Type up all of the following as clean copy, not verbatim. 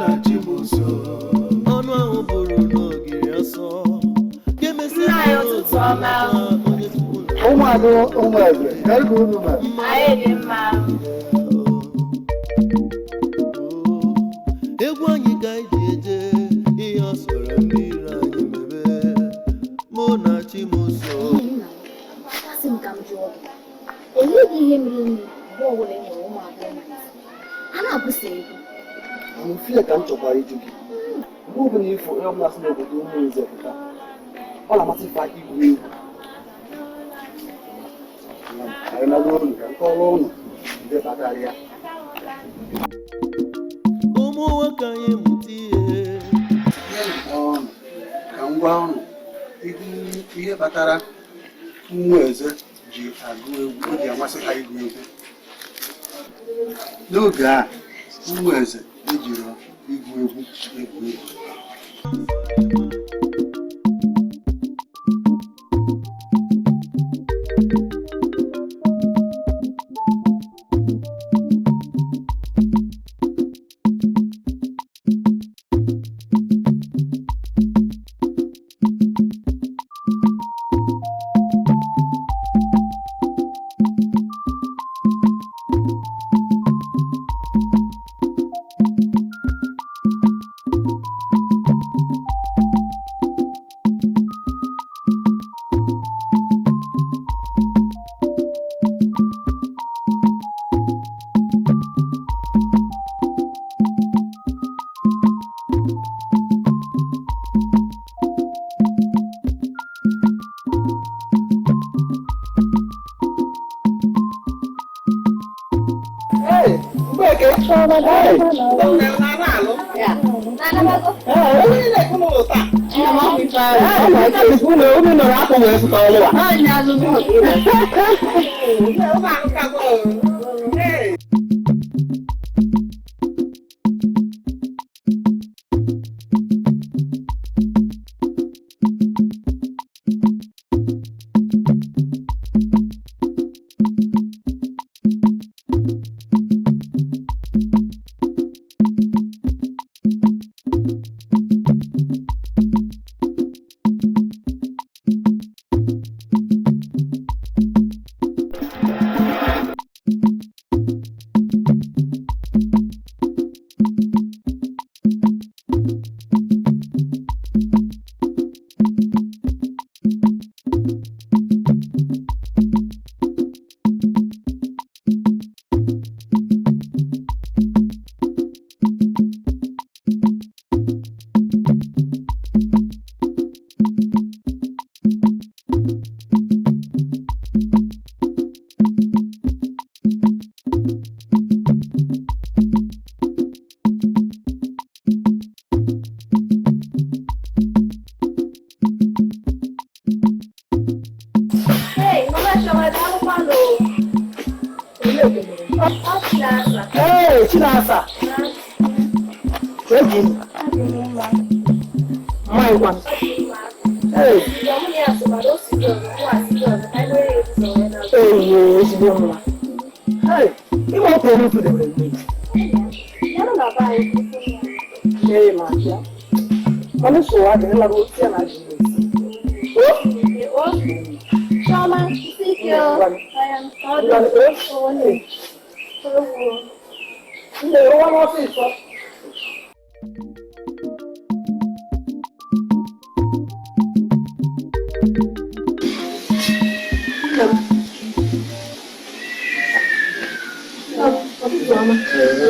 na chi m so. Ọnụ ahụ bụrụ n'ogiri ọsọ ga-emesịa. Nna anyị, ụtụtụ ọma. Onye Chukwu na Ụmụada, ụmụ eze, kedu ka unu mere? Anyị dị mma. Egwu anyị ka anyị ji eje ihe ọ sọrọ mmiri anyị mebe, mụ na chi m so. Asị m ka m jụọ gị, enweghị ihe mere nri mgbe ọbụla ị hụrụ ụmụ agbọghọ a na-abụsa egwu? Mfie ka m chọkwara ịjụ gị. Mgbe ọbụla ifo onye ọbụla si n'obodo ụmụ nze pụta, ọ na-amasị ife igwu egwu. Anyị nara unu ka m kọrọ unu ndị kpatara ya. Ụmụ nwoke, anyị mụta ihe. Ọnụ ka m gwa unu ihe kpatara ụmụ eze ji agụ egwu, o ji amasị ha igwu egwu. N'oge a, ụmụ eze ejiri igwu egwu egwu egwu. Hey, Mgbeke! Hey! Onye na-ekwu n'ụlọ taa? Unu nọrọ afọ wee zụta ọlụ a. Hey! Hey, Mama Chioma, daalụkwanụ. Ọ Chinasa. Hey, Chinasa! Eji m Adị m mma. mmanya kwan. Hey, Ya mụ na ya so mana o si gị ọzọ, mụ asị gị ọzọ, ka anyị were ya ụzọ wee na-azụ. Eyi, ezigbo nwa. Hey, ịma ọkụ olu tụdebere mgbe. Ya nọ na be anyị kwụsị ya. Ee, ma bịa. Mana nsogbu adịghị, lara otu ya na ajụ esi. Ee, o. Chioma, isi ike o. Aya m, ọ dị. Ngwanụ, O, nne. Ewu. Nne, rụwa n'ọsịsọ.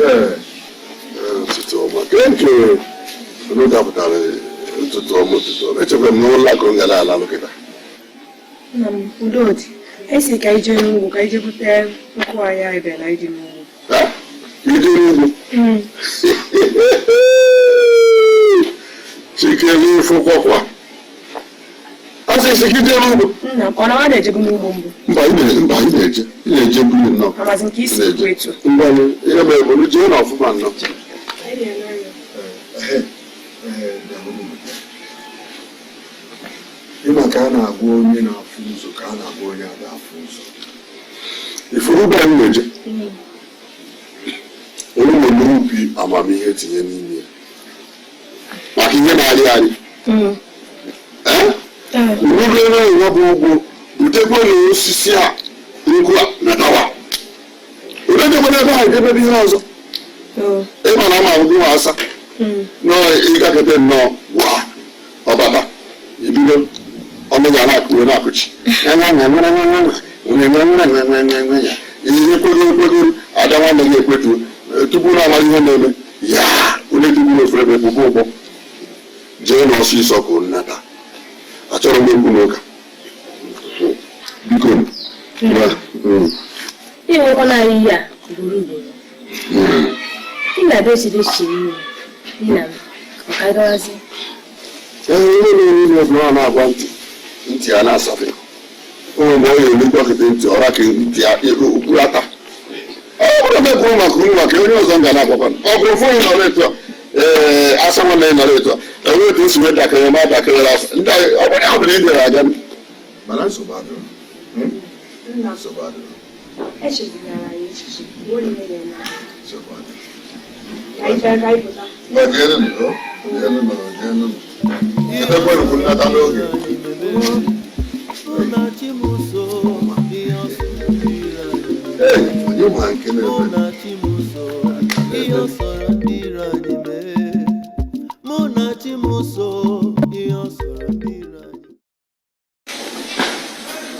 Ee, ụtụtụ ọma. Ke nke unu dapụtara? Ụtụtụ ọma, ụtụtụ ọma. Echekwa m n'ụlọ akụ m gara ala kịta. Nna m, udo dị. Anyị si ka anyị jee n'ugwu ka anyị jee bute nkụ anyị anyị bịara anyị dị n'ugwu. Ha? Ije n'ugwu? Chike n'ifụkwakwa asịsị gị jee n'ugwu. Nna m, ọ na m na-ejebu n'ugbo mbụ? Mba, ị mba, ị na-eje buru nnọọ. Amazi nke isi ekwu etu. Mgbanụ, ihe mere bụ na jee na ọfụma nnọọ. Ịma ka a na-agwa onye na-afụ ụzọ ka a na-agwa onye a na-afụ ụzọ ifuru ugbo anyị na-eje, onye nwere ubi amamihe tinye n'ime ya. Maka ihe na-arị arị. Ee, rugoro ụwa bụ ugwu, butekwa na osisi a nkụ a natawa. Onye ebe ahụ ga-emebe ihe ọzọ. Ịma na ama ahụ nwa asa nọọ ịgakete nnọọ gwa ọbata ibido ọnụ ga na-akụ na-akụchi ihe kwegoro kwegoro ada nwanne gị ekwetuo tupu na amaghị ihe na-eme ya onye tupu n'ofere ebe bụbụ ụgbọ jee n'ọsịsọ ka nnata. Achọrọ m okwu n'ụka, biko. Ịnwekwana anyị ihe a ugboro ugboro. Ị na-abịa echere echiche niile nna m, ọ ka gawazi. Ee, ihe na-eme ihe ọbụla ọ na-agwa ntị ntị ya na-asafe o nwere mgbe ọ ga-eme dọkịta ntị ọra ka ntị ya okwurata. Ọ bụrụ na ekwuru maka unu, maka onye ọzọ m ga na-agwakwa ọ bụrụ ofu onye nọrọ etu a. Ee, asa nwanne nọrọ etu a, enwee etu o si wee dakịrị ma dakịrị asa ndị ọ bụrụ ya ọ bụla ị dịrị aga, mana nsogbu adịrọ. Nsogbu adịrọ. Echezinara anyị echiche, nwere ihe na-eme. Nsogbu adịrọ. Anyị jee ka anyị pụta. Ngwa, jeenụ nụ, jeenụ nụ, jeenụ nụ. Ebekwanụ nnata n'oge. Mụ na chi m so, ihe ọ sọrọ ndị iro anyị. Ee, onye ma nke Mụ na-eme? na chi m so, ihe ọ sọrọ ndị iro anyị mee. Mụ na chi m so, ihe ọ sọrọ ndị iro anyị.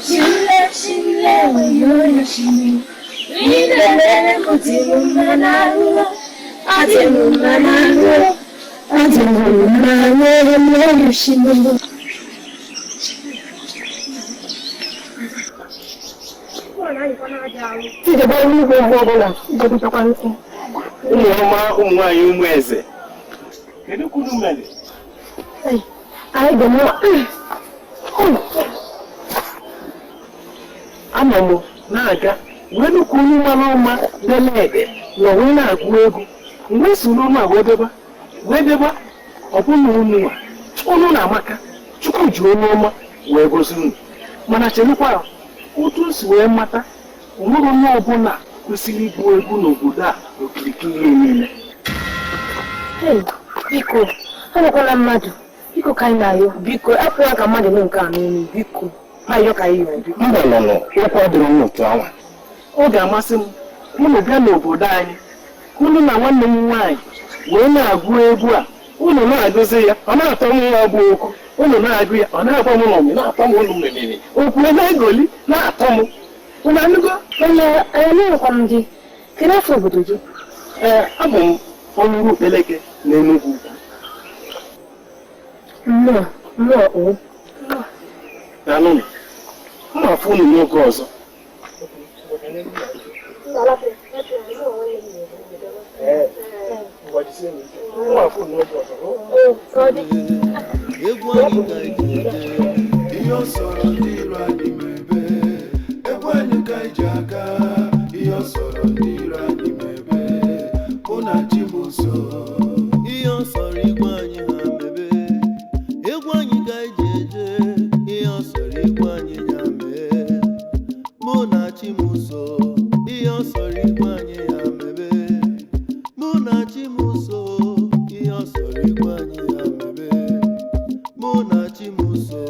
Shimle, shimle, oyoyo shimle. Ilele mutimu manaru, atimu manaru, atimu manaru, oyoyo shimle. Ijebe n'ugbo mgbe ọbụla ijebutekwa nkụ. Ụmụ ọma, ụmụ nwaanyị, ụmụ eze, kedu ka unu mere? Anyị dị mma. Anọ m na-aga wee nukwu onye mara ụma lele ede na wee na-agụ egwu mgbe si n'ọnụ a wee bịaba wee bịaba. Ọ bụna unu a unu na-amaka. Chukwu ji onye ọma wee gozi unu, mana cherekwa otu m si wee mata, o nwere onye ọbụla kwesịrị ịgụ egwu n'obodo a n'okirikiri ihe niile. Hey, biko, anụkwala mmadụ. Biko, ka anyị na-ayọ, biko, ekwela ka mmadụ mee nke a n'onu, biko. Ayọ ka anyị yọrọ, biko. Mba, nọ nọ okwu adịrọ m otu anwa. Ọ ga-amasị m ka unu bịa n'obodo anyị, ka unu na nwanne m nwaanyị wee na-agụ egwu a. Unu na-agụzi ya, ọ na-atọ m nwa bụ okwu. Unu na-agụ ya, ọ na-agba m ụlọ, na-atọ m ụlọ mmemme okwu na-egoli na-atọ m. Unu anụgo? Mana anyị anụghịkwa m gị. Kedu afọ obodo gị? Ee, abụ m onye Ukpeleke na Enugwu Ukwu. Nnọọ, nnọọ o. Daalụnụ, mma afụ unu n'oge ọzọ. Mma afụ unu n'oge ọzọ. Egwu anyị ka anyị ji eje. Ihe ọ sọrọ ndị iro anyị mebe, egwu anyị ka anyị ji aga. Ihe ọ sọrọ ndị iro anyị mebe, mụ na chi m so. Ihe ọ sọrọ igwe anyị ha mebe, egwu anyị ka anyị ji eje. Ihe ọ sọrọ igwe anyị ya mee, mụ na chi m so. Ihe ọ sọrọ igwe anyị ya mebe, mụ na chi m so. Ihe ọ sọrọ igwe anyị ya mebe, mụ na chi m so.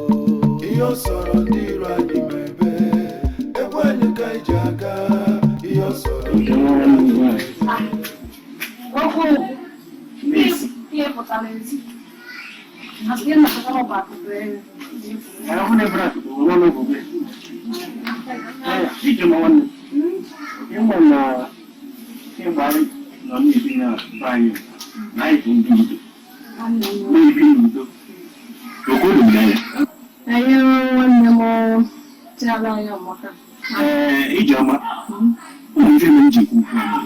Ihe ọ sọrọ ndị iro anyị mebe, egwu anyị ka anyị ji aga. Ihe ọ sọrọ ndị iro anyị mebe. Okwu ihe pụtara ezi. Asị gị na pụtara ọba akụkụ elu. Ahụ na-ebere akụkụ nwa n'obodo. Ije ma nwanne, ịma na ịgba anyị nọ na-ebi na be anyị na anyị bụ ndị udo na-ebi n'udo ogodo m ya. Anyị nwanne m chiala anyị amaka. Ee, Ijeọma, ụmụ ife m ji ekwu okwu a.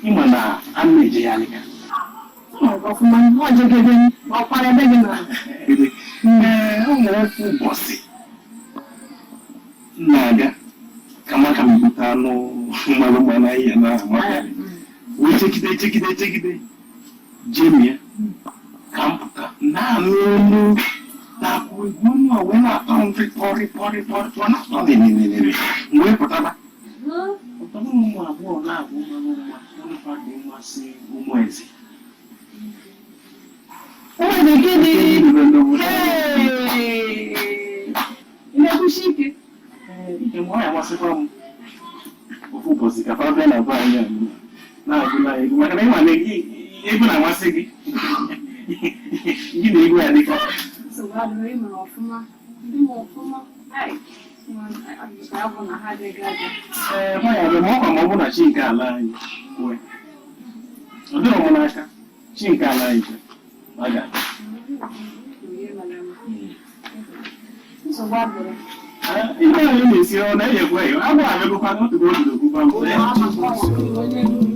Ịma na a na-eje ya alịka. Ọfụma, ọ jegede ọkwara ebe gị na. Ee, o nwere otu ụbọchị m na-aga ka maka m bute anụ mmanụ mmanụ ahịhịa na amaka wee chekide chekide chekide jemie ka m pụta naanị olu na-akwụ egwu onu a wee na-atọ m rịpọ rịpọ rịpọ rịpọ, na-atọ nịnịnịnị. M wee pụtaba. Ọ bụrụ ụmụ agbọghọ na-abụ mmanụ mma ọnụfa dị mmasị ụmụ eze. Ụmụ gịnị? Ị na-ekwusi ike? Ike m ọ ya amasịkwa m ofu ụbọchị ka fa bịa na be anyị a na-agụla egwu maka na ịma na egwu na-amasị gị gị na egwu ya dịka Nsogbu adịrọ, ị mere ọfụma. Ndị ma ọfụma. Ai, ya bụ na ha adịghị abịa. Ee, nwa ya bịa ma ọkwa ma ọ bụ na chi nke ala anyị kwe. Ọ dịrọ m n'aka chi nke ala anyị kwe ọ ga-abịa. Ihe mere eme. Nsogbu adịrọ. Ihe anyị na-esi ọ na-enyekwa ya agwa abịagokwa n'otu oge ogbugba m.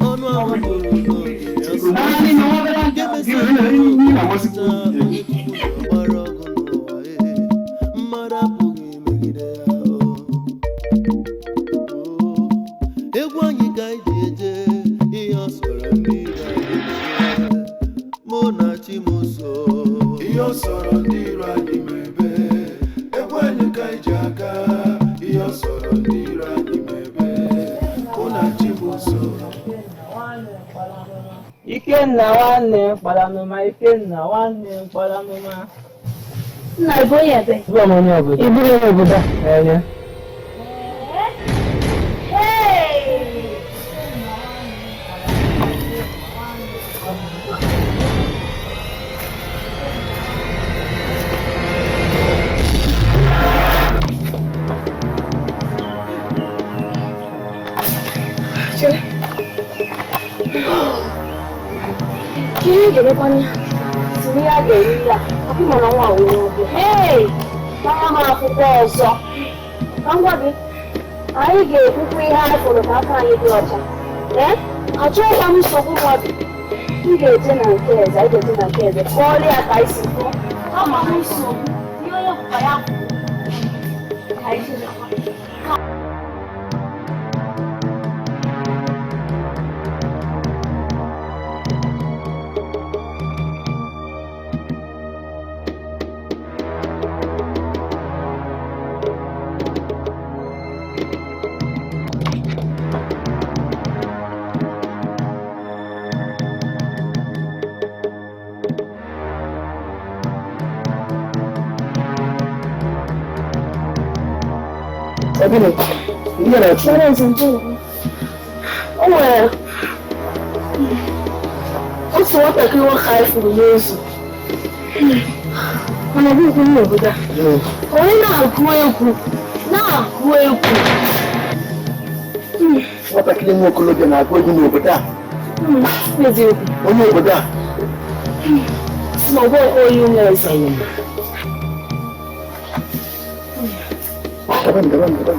Ọnụ ahụ bụrụ ụzọ nke gbara ọgụ n'ụwa ee, mmadụ apụghị imegide ya o. Oo. Egwu anyị ka anyị ji eje ihe ọ sọrọ ndị iro anyị mebe, mụ na chi m so. Ihe ọ sọrọ ndị iro anyị mebe, egwu anyị ka anyị ji aga. Ihe ọ sọrọ ndị iro anyị mebe, mụ na chi m so. Ikenna nwanne m kparanụma, Ikenna nwanne m kparanụma. Nna ị bụ onye ebe? Abụọ m onye obodo. Ị bụrụ onye obodo a? Ee. Hey! Chere. Ka ihe ga-emekwana si na ihe a ga-eri ya, ọkụ mana nwa wee ọbịa. Hey! Gbara m akwụkwọ ọzọ. Ka m gwa gị, anyị ga-ekwukwa ihe anyị fụrụ ka aka anyị dị ọcha. Ee, achọghịkwa m nsogbu mmadụ. M ga-eje na nke eze, anyị ga-eje na nke eze, kọọrọ ya ka anyị si fụọ. Ama m nsogbu, ihe onye bụkwa ya kwuru. Ka anyị jebekwa. Ebele, ihe na-achụ. Florence Njoku. O nwere otu nwatakịrị nwoke anyị fụrụ n'ezu mana ọ bụghị n'obodo a. Onye na-agụ egwu na-agụ egwu. Nwatakịrị nwa okorobịa na-agụ egwu n'obodo a. Eziokwu. Onye obodo a. Ma ọ bụghị onye ụmụ eze. Gaba gaba gaba.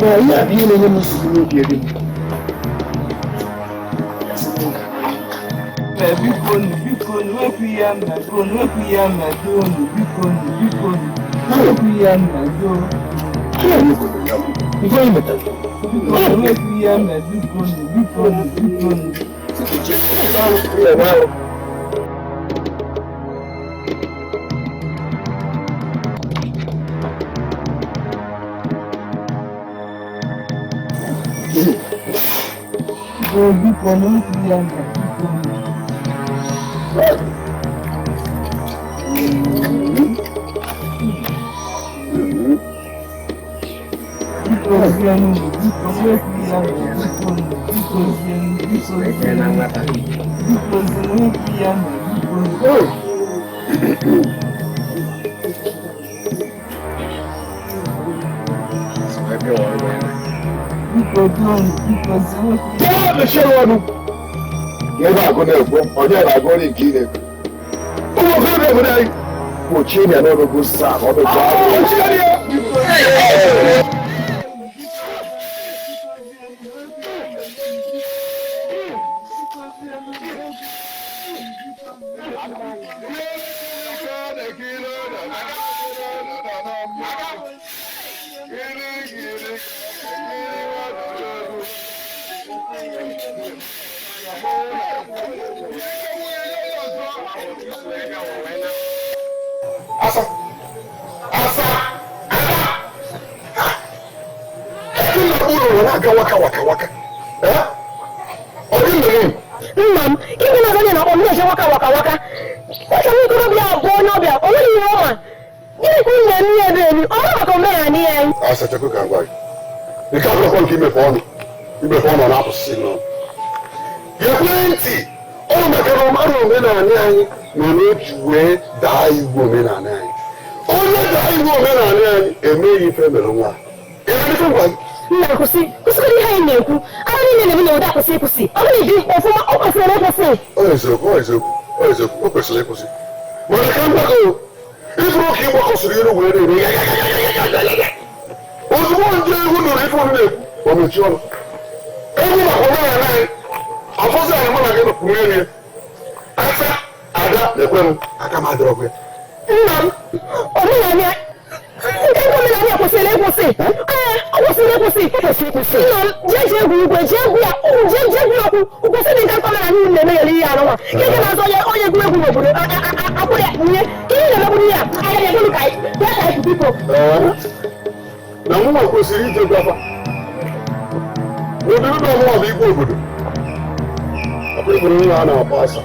Na ihe a bụ ihe na-enye m nsogbu n'obi ebe m. Bikonu, bikonu, wepụ ya mmegonu, wepụ ya mmegonu, bikonu, bikonu, wepụ ya mmegonu. Ife onye metara. Bikonu, wepụ ya mme, bikonu, bikonu, bikonu. Bikonu, wepụ ya mme, bikonu. Ebe agụ na-ekwu, onye na-agụ onye nke ị na-ekwu. Ụmụ okorobịa obodo anyị kpochie ya n'ọnụgụ saa ọ mechaa kpochie ya. Asa! Asa! ụlọ na-aga waka waka waka. Ọ dị nna m. Nna m, gịnị na-azọ na akpọ m na-eje waka waka waka? Nwata nwokorobịa abụọ onye ọbịa, o nweghị ihe ọ ma. Gịnị ka unu na-eme ya ebe emi? Ọ bụrụ maka omenala ya anyị. Asachakwa ka gwa gị. Nke abụrụkwa nke imepe ọnụ. Imepe ọnụ na-apụsị n'ọnụ. Gekwe ntị, ọ maka na ọ mara omenala anyị na na eji wee daa iwu omenala anyị. Onye daa iwu omenala anyị emeghị ife mere nwa. Nna kwụsị, kwụsịkwara ihe anyị na-ekwu. Ara niile na-eme na ụda kwụsị ịkwụsị. Ọ bụrụ ibi ọfụma, ọ kwesịrị ịkwụsị. Ọ eziokwu, ọ eziokwu, ọ eziokwu, o kwesịrị ịkwụsị. Mana ka m gwa gị, ịfụrụ ka ịgbakọsịrị iru wee na-eme ya ya ya ya ya ya ya. Ozugbo ndị egwu nụrụ ife ọnụ na-ekwu, ọ mechie ọnụ. Egwu maka omenala anyị, ọfọzị anyị mụ na gị nọkwuru elu ya. Asa, ada, na-ekwe m, aka m adịrọkwa ya. Nna m, omenala nke omenala ya kwụsịrị ịkwụsị. Ee, ọ kwụsịrị ịkwụsị. Kwụsị ịkwụsị. Nna m, jee jee egwu igwe, jee egwu ya, jee jee egwu ya okwu. Kwụsị na nke omenala unu na-emegheri ihe anụnwa. Nke nke na-azọ onye onye egwu egwu n'obodo akwụ ya nye. Ihe na-emegburu ya, ahịa ya egwu ka anyị bịa ka anyị biko. Na mụnwa kwesịrị ije gwafa. N'obodo na ọmụwa bụ igwe obodo. Ọkwa ịbụrụ nwa a na-akpọ asa.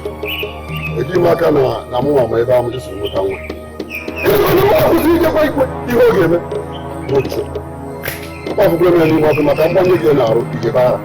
Ejighị m aka na mụnwa ma ebe amụjụ si nweta nwa. Onye mụnwa kwesịrị ijekwa ikwe ihe ọ ga-eme. N'otu. Akpafugoro m ya n'ime ọkụ maka mgbanye gị na-arụ ijebe ara.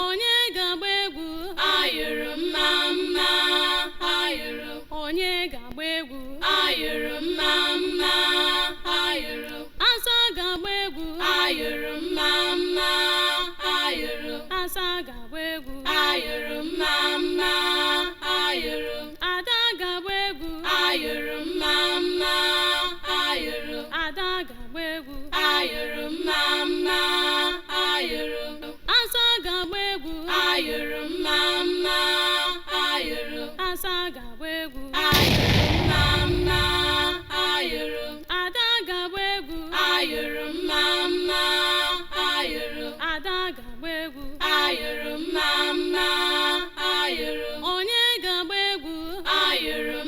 Onye ga-agba egwu? Ayụrụ. Onye ga-agba egwu? Ayụrụ mma mma, ayụrụ. Asa ga-agba egwu. Ayụrụ mma mma, ayụrụ. Asa ga-agba egwu. Ayụrụ mma mma, ayụrụ. Ada ga-agba egwu. Ayụrụ mma mma, ayụrụ. Ada ga-agba egwu. Ayụrụ mma mma, ayụrụ. Asa ga-agba egwu. Ayụrụ mma mma, ayụrụ. Asa ga-agba egwu. Ayụrụ mma mma, ayụrụ. Ada ga-agba egwu. Ayụrụ mma mma, ayụrụ. Ada ga-agba egwu. Ayụrụ mma mma, ayụrụ. Onye ga-agba egwu? Ayụrụ.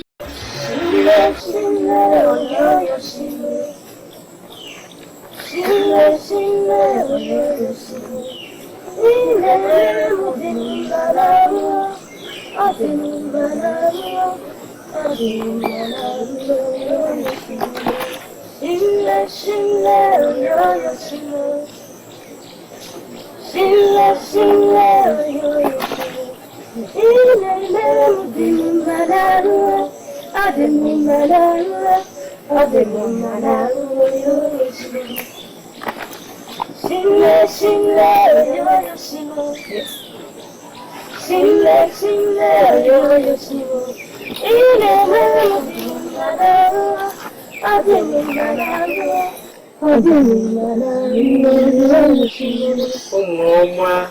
Ụmụ ọma.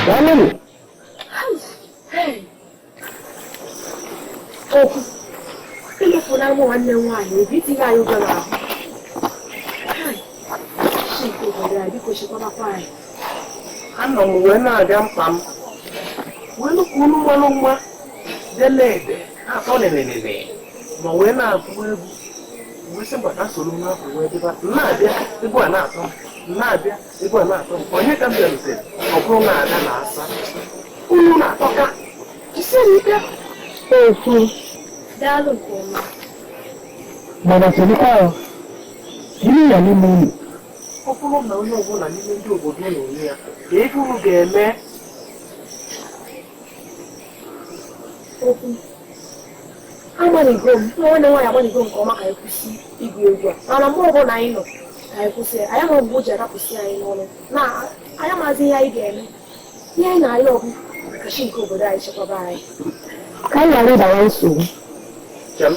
Daalụnụ. Okwu ịlụfụna ụmụ nwanne m nwaanyị obi itinye anyị ụjọ n'ahụ. Chike obodo anyị, biko chekwabakwa anyị. Anọ m wee na-abịa mkpa m wee nụ ka unu mmanụ nwa dele ede na-atọ lelelele ma wee na-agụ egwu wee sị mba ka soro m n'afọ wee dịba na-abịa egwu a na-atọ m na-abịa egwu a na-atọ m onye ka m bịarutere ọ bụrụ na ada na-asa unu na-atọka jisie ike. Okwu daalụ nke ọma. Mana cherekwa ahụ jiri ya n'ime unu ọ bụrụ na onye ọbụla n'ime ndị obodo unu onwe ya ka ego unu ga-eme. Okwu agbanigo m nwanne nwaanyị agbanigo nke ọma ka anyị kwụsị igwu egwu a, mana mgbe ọbụla anyị nọ ka anyị kwụsị ya, anyị amaghị mgbe o ji arapụsị anyị n'ọnụ na anyị amaghịzi ihe anyị ga-eme. Ihe anyị na-arịọ ọgụ ka chi nke obodo anyị chekwaba anyị ka anyị ghara ịdawa nsogbu. Chem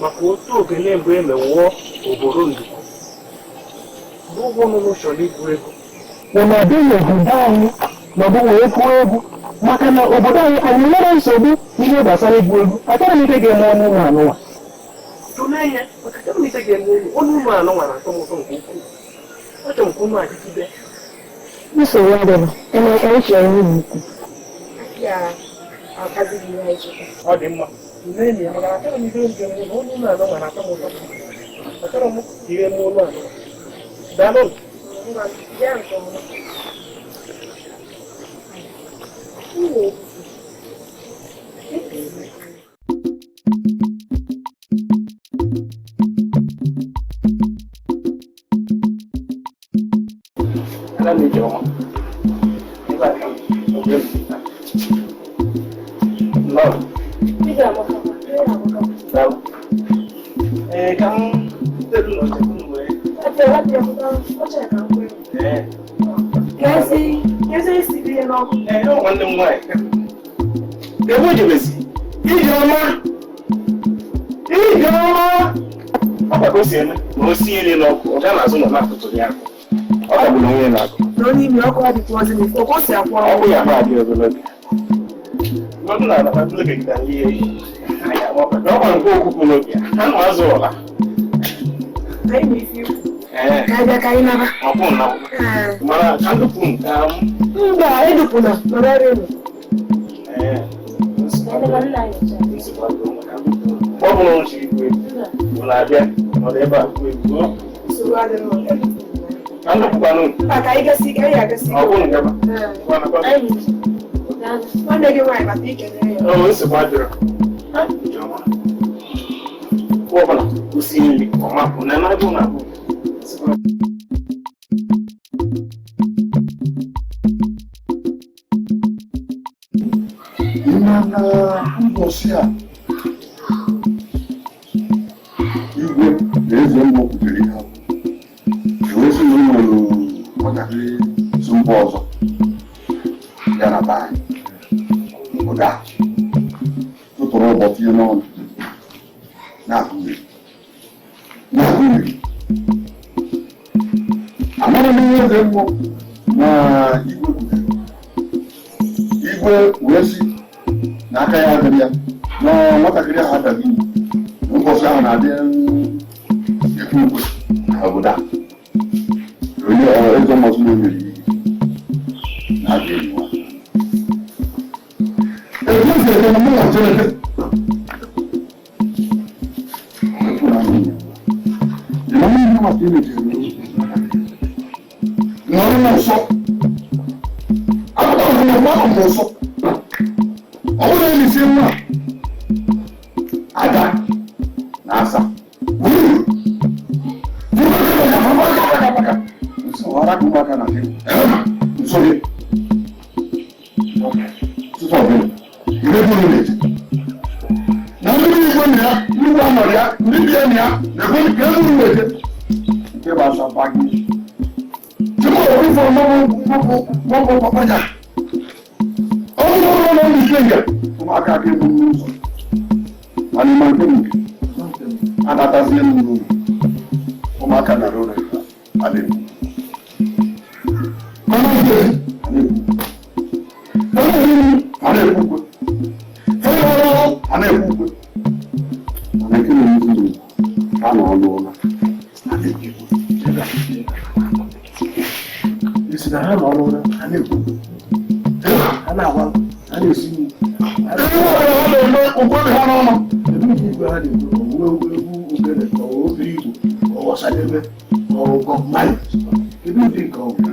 maka otu ogene mgbe emewụọ obodo ndukwu mgbe ụgwọ nụnụ chọrọ igwu egwu mana ọ dịghị obodo anyị ma ọ bụ wee gụọ egwu maka na obodo anyị anyị nwere nsogbu n'ihe gbasara egwu egwu. Achọrọ m ike ga-eme ọnụ ụlọ anụnwa tụlee ya maka achọrọ m ike ga-eme ọnụ ụlọ anụnwa na-atọ m ụtọ nke ukwuu. Achọrọ m ka unu adịgide. Nsogbu adịghị eme ka anyị chere nwunye ukwu. Ọ dị mma tụlee ya maka achọrọ m ike ga-eme ọnụ ụlọ anụnwa na-atọ m ụtọ. Achọrọ m ka ihe mee ụlọ anụnwa. Daalụ. Mba, edupụna nọrọ ebe nọ. Ọ bụrụ nchi igwe na-abịa nọrọ ebe a gbuo egwu. Ka ndụpụkwanụ. Ọ bụrụ nke ba. Nwanne gị nwaanyị bata ikele ya. Ọ nsogbu adịrọ. Ọ bụla kwụsị nri ọma bụ na na-agụ na-agụ. Mana mbọsị a Eze mmụọ kwutere ihe ahụ ewee sị na o nwere nwatakịrị si mba ọzọ ya na be anyị obodo a tụtụrụ ụbọ tinye n'ọnụ na-akụgheri na-akụgheri. Amara m ihe eze mmụọ na igwe kwutere. Igwe wee sị na aka ya adịrị ya na nwatakịrị ahụ adaghị iwu na ụbọchị ahụ na-adị ekwe ukwe na obodo a. Onye eze mmụọ sị na o mere ihe na a ga-enyi nwa. Etu esi eme na mụ na Chineke. Ekwu na nwunye. Ị ma ihe maka imechiri nọrọ n'ụsọ. Akpụkpọ ahụ na m n'ụsọ. Ọ bụrụ na esi nwa ada na asa. Nsọ ọra ka ụmụaka na-adị. Nso gị. Tupu ọ bụla. Ebe bụrụ na-eje. Na ndị igwe na ya, ndị igwe anọrọ ya, ndị bịa na ya, na-ekwe ka e bụrụ na-eje. Nke bụ asapa gị. Tupu ọ bụrụ mọbụ papa ya. Ọ bụrụ na ọ bụ ike nga, ụmụaka aka egbu n'ụzọ. Mana ịma nke nke anatazie m n'ụlọ. Ụmụaka nara ụlọ a na-ekwu. Mana nke a na-ekwu. A na-ekwu ukwe. A na-ekwu ukwe. Mana nke na-emezi m ha nọ n'ụlọ a na-ekwu ukwe. Isi na ha nọ n'ụlọ ha na-ekwu, ha na-agwa, ha na-esi nri. Ihe ọbụla ha na-eme ukwe dị ha n'ọnụ. Ebe ụdị igwe ha na-ekwu, owuwe egwu ogene, ka ọ obere igbo, ka ọ Ọsadebe, ka ọ Bob Marley. Kedu ụdị nke ọ bụ?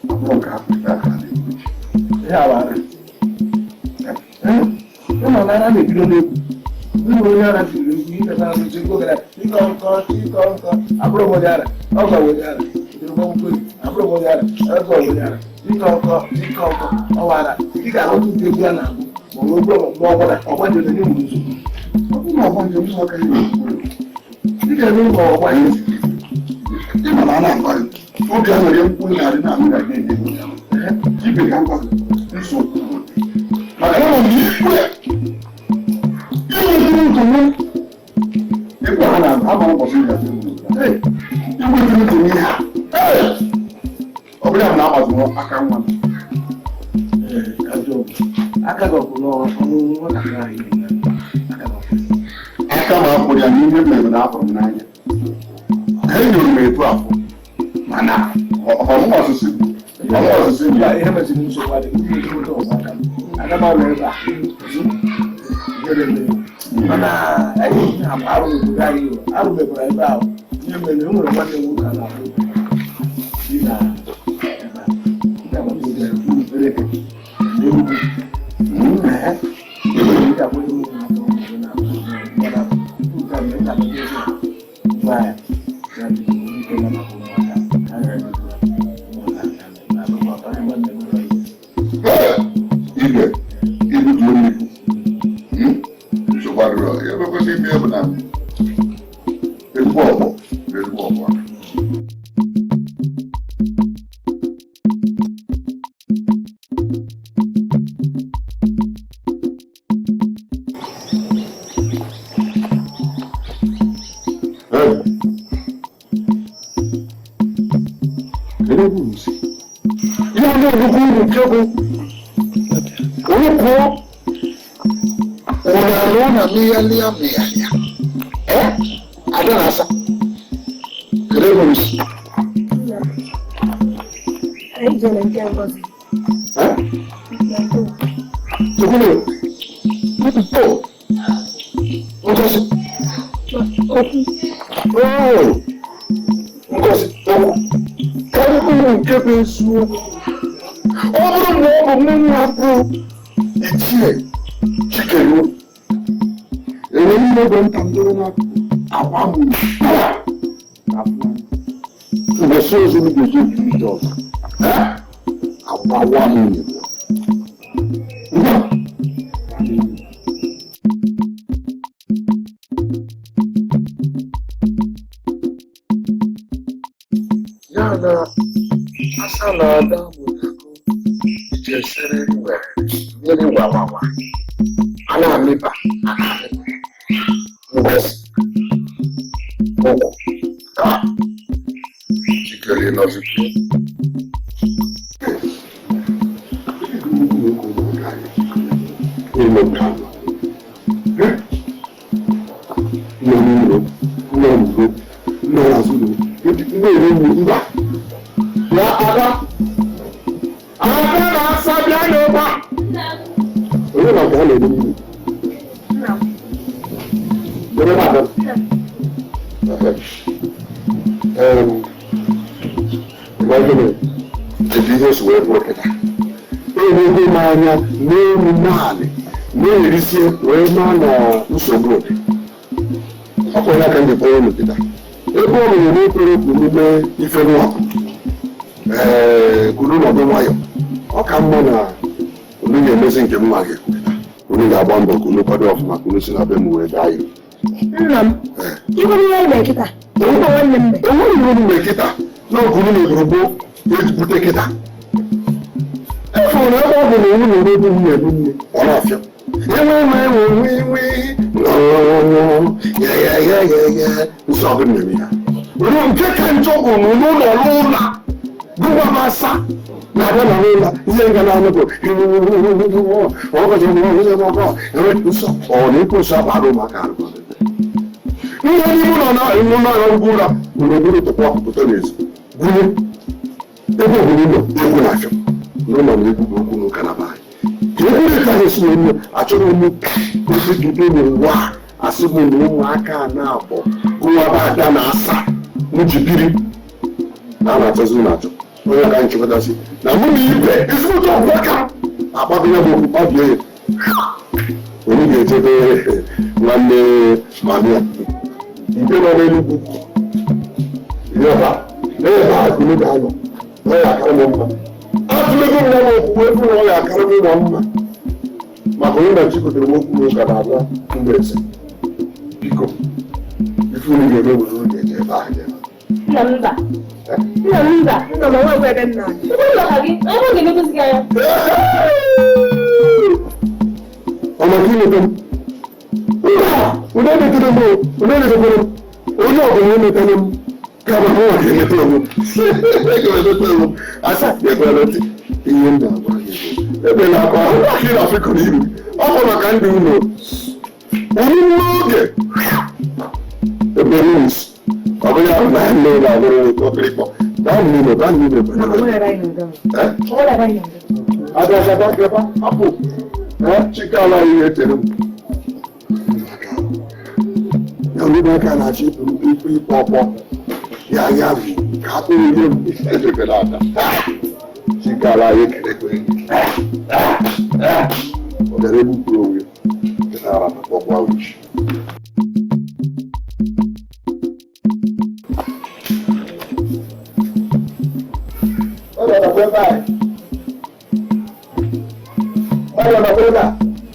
Ọ bụrụ nke Afrịka ka a na-ekwu. Ihe a bụ ara. Ịma na ara na-ebido n'egwu. Ndị onye ara tiri egwu iketa arụzi egwu gara ịkọ nkọ ịkọ nkọ abụrụ m onye ara ọ gwa onye ara abụrụ m onye ara ọ gwa onye ara ịkọ nkọ ịkọ nkọ ọwa ara. Ị ga-aghọta ụdị egwu a na-agụ ma ọ bụ egwu ma ọ bụla ọgba njem nye nwere nsogbu. Ọ bụrụ na ọgba njem ụmụaka ya na-ekwu. Ị ga-eme ma ọgba njem. Ị ma na a na-agwa gị obi aṅụrị mkpu narị na ahụ ga-aga enye gị. Ibe ka ngwa gị nsogbu. Maka na ọ bụ ikwe inwetara nsogbu ịkwa ha na ama ụbọchị ya. Inwetara nsogbu ihe a. Ọ bụrụ ya na agbazuru aka nwa m. Aka gị ọkwụ n'ọnụ nwatakịrị ahụ iri na aka gị ọkwụ. Aka m akwụrụ ya n'ihe mere na afụrụ m n'anya. Ha nyere m etu afọ mana ọmụma ọsụsụ ọmụma ọsụsụ Mba, ihe meziri nsogbu adịghị ndị ezigbote ọgba aka m. Aga m anọ ebe a. Ihere mere. Mana anyị na-akpa arụ n'obodo anyị o. Arụ mekwara ebe ahụ. Ihe mere e nwere nwanne m nwoke a na-akpọ bi na ebe a. Ndị agbata obi anyị kwuru Bereke na Enugu. Ehe. Ndị agbata obi m na-akpọ m na mana nke a mere ndị agbata obi m gwa ya ya bi ike na maka ụmụaka ka a ghara ikwu ya. Ụmụaka na-akpọ nwanne m nwoke. Igwe ibutuo nnukwu nsogbu adịrọ ya ebe kwesịrị ime bụ na ezigbo ọgbọ na ezigbo ọgbọ. Ee. Kedu ebe unu si? Ihe onye nnukwu uru nke bụ onye pụọ ụnụ alụọ na mịghalịa mịghalịa. Ee, ada na asa. Kedu ebe unu si? Anyị jere nke Ngozi. Ee? Chekwulu. O. Ngozi. Okwu. Oo. Ngozi, okwu. Ka m kwuru nke bụ eziokwu. Ọ bụrụ na ọ bụ mụ nwa bụ Ichie Chikeru, enwere m ebe nta m doro n'akụkụ akwa m ụbọchị ọzọ m ga-eji ebiri ije ọzọ. Agbawa m onyinyo. Ngwa. Asa na ada mụtago ije sere were mmiri wawawa a na-amịba a na-amịba ngozi ụkwụ ka Chikere nọzikwu. Enwego m anya n'elu naanị na-erisi wee maa na nsogbu dị ọkwụla ka m ji kpọrọ unu kịta ebe ọ bụrụ na ekwere ka unu mee ife nwakụ ee kunu nọdụ nwayọ ọ ka mma na unu ga-emezi nke mma gị unu ga-agba mbọ ka unu kwado ọfụma ka unu si na be m wee gaa iru. Nna m, ikwere ihe anyị mere kịta, ịkwa nwanne m mere. Enweghị ihe unu mere kịta n'oge unu meburu gboo ejupụta kịta. Efuru na ebe ọ bụ na unu na-emebu nwunye nne ọ na-afịa. Enwe enwe enwe enwe ya ya ya ya ya nsọ gị na-eme ya. Unu nke ka njọ bụ na unu nọ n'ụlọ gụwa m asa na-abịa na n'ụlọ ihe nga na-anụ bụ nsọ ọ na-ekwu nsọ agbara ụmụaka arụ. Ihe n'ime ụlọ na ụlọ na-arụgbu ụra gburugburu tụkwa pụta n'ezi gwunye ebe obodo nọ egwu na-afịa n'ụlọ na egwu bụ okwu n'ụka na be anyị. Ka egwu dị ka esi eme achọrọ m ezigide n'ụwa a asị m na ụmụaka na-abọ gụwaba ada na asa m ji biri na a na-achọzi na-achọ onye ka nchịkọtasị na mụ na ibe ezigbote ọgwụ aka akpago ya bụ okwu kpabie ya. Onye ga-echebe nwanne mami ya nke nọ n'Enugwu yọba ebe a kunu ga-anọ ọ ya akara m mma atụlego m ya bụ okwu ebe na ọ ya akara m nwa mma maka onye na-achịkọtara m okwu n'ụka na-abịa mgbe eze biko ife unu ga-eme bụ na unu ga-eje ebe ahụ jebe. Nna m mba. Nna m mba. Nna m onwe ebe m na-aga. Ebe ụlọ ka gị, ebe ọ ga-emegosi gị anya. Ọ maka imete m? Mba! Unu emetere m o! Unu emetekwere m! Onye ọbụla emetere m kama ha ọ ga-emete onwe m. Ga-emete onwe m. Asa ekwela ntị. Ihe m na-agwa gị bụ ebela akwa ahụ ị na-afịkọrọ iru. Ọ bụ maka ndị unu. Unu n'oge ebere isi. Ọ bụghị ahụ na nne na-abụrụ ọkịrịkpọ. Gaa n'ime, gaa n'ime. Abịa gaba gaba hapụ. Chikala ihe chere m. Ya ndị aka na-achọ ịpụ ịpụ ịpụ ọkpọ. Ya ya bụ ka akpụrụ ihe m ejebere ada. Chikala ihe kere ekwe. Ọ bịara egbupụrụ onwe ya. Nkịta ara na kpọkwa uchi.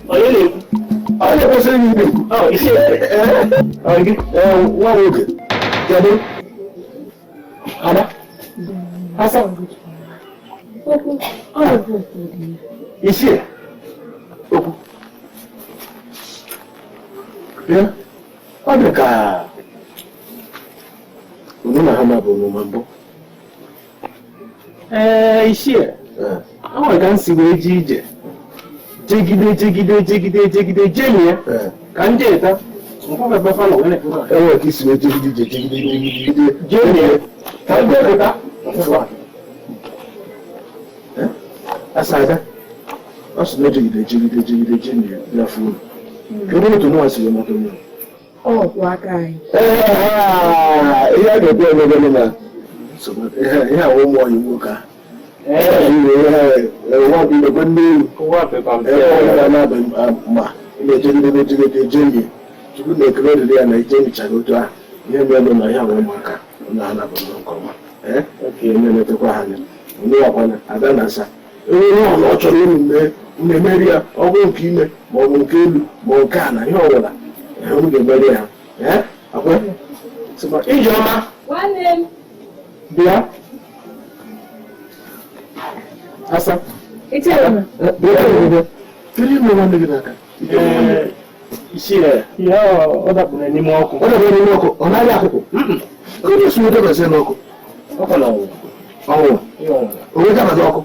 Onye na-ekwu? Onye kwesịrị ị na-ekwu? Nwa nwoke, kedu? Ada? Asa? Okwu, ọ na-ekwu okwu dị. Ichie? Okwu. Bịa, ọ dị ka unu na ha na-abụ omume mbụ. Ee, ichie, ọ nwere ka m si wee jee ije. Jegide jegide jegide jegide jemie ka m jee ta Enwere ka isi wee jegide ije jegide jegide jemie ka m jee pụta. Asa ada, ọ sị na jegide jegide jegide jemie bịa fụ unu. Kedu otu nwa si wee mata onye? Ọ kwụ aka anyị. Ihe a ga-ekwe emegene na Ihe a ụmụ ọyị nwoke a. Chukwu na-ekele oriri ya na ije michaghị otu ahụ ihe mere na ya nwee ụmụaka na ha nabụ nke ọma na-emetekwa ha anya onye ada na asa enwere ọ na ọ chọrọ unu mee unu emeri ya ọ bụrụ nke ime ma ọ bụ nke elu ma ọ nke ala ihe ọbụla unu ga-emeri ya Ijeọma Nwanne m. bịa. Asa. Kedu ihe nwanne gị n'aka? Ichie, ihe ọ dapụrụ n'ime ọkụ. Ọ dapụrụ n'ime ọkụ, ọ naghị akwụkwụ. Kedu esi wee dabasị n'ọkụ? Ọkụ na ọnwụnwa. Ọnwụnwa. O wee dabata ọkụ.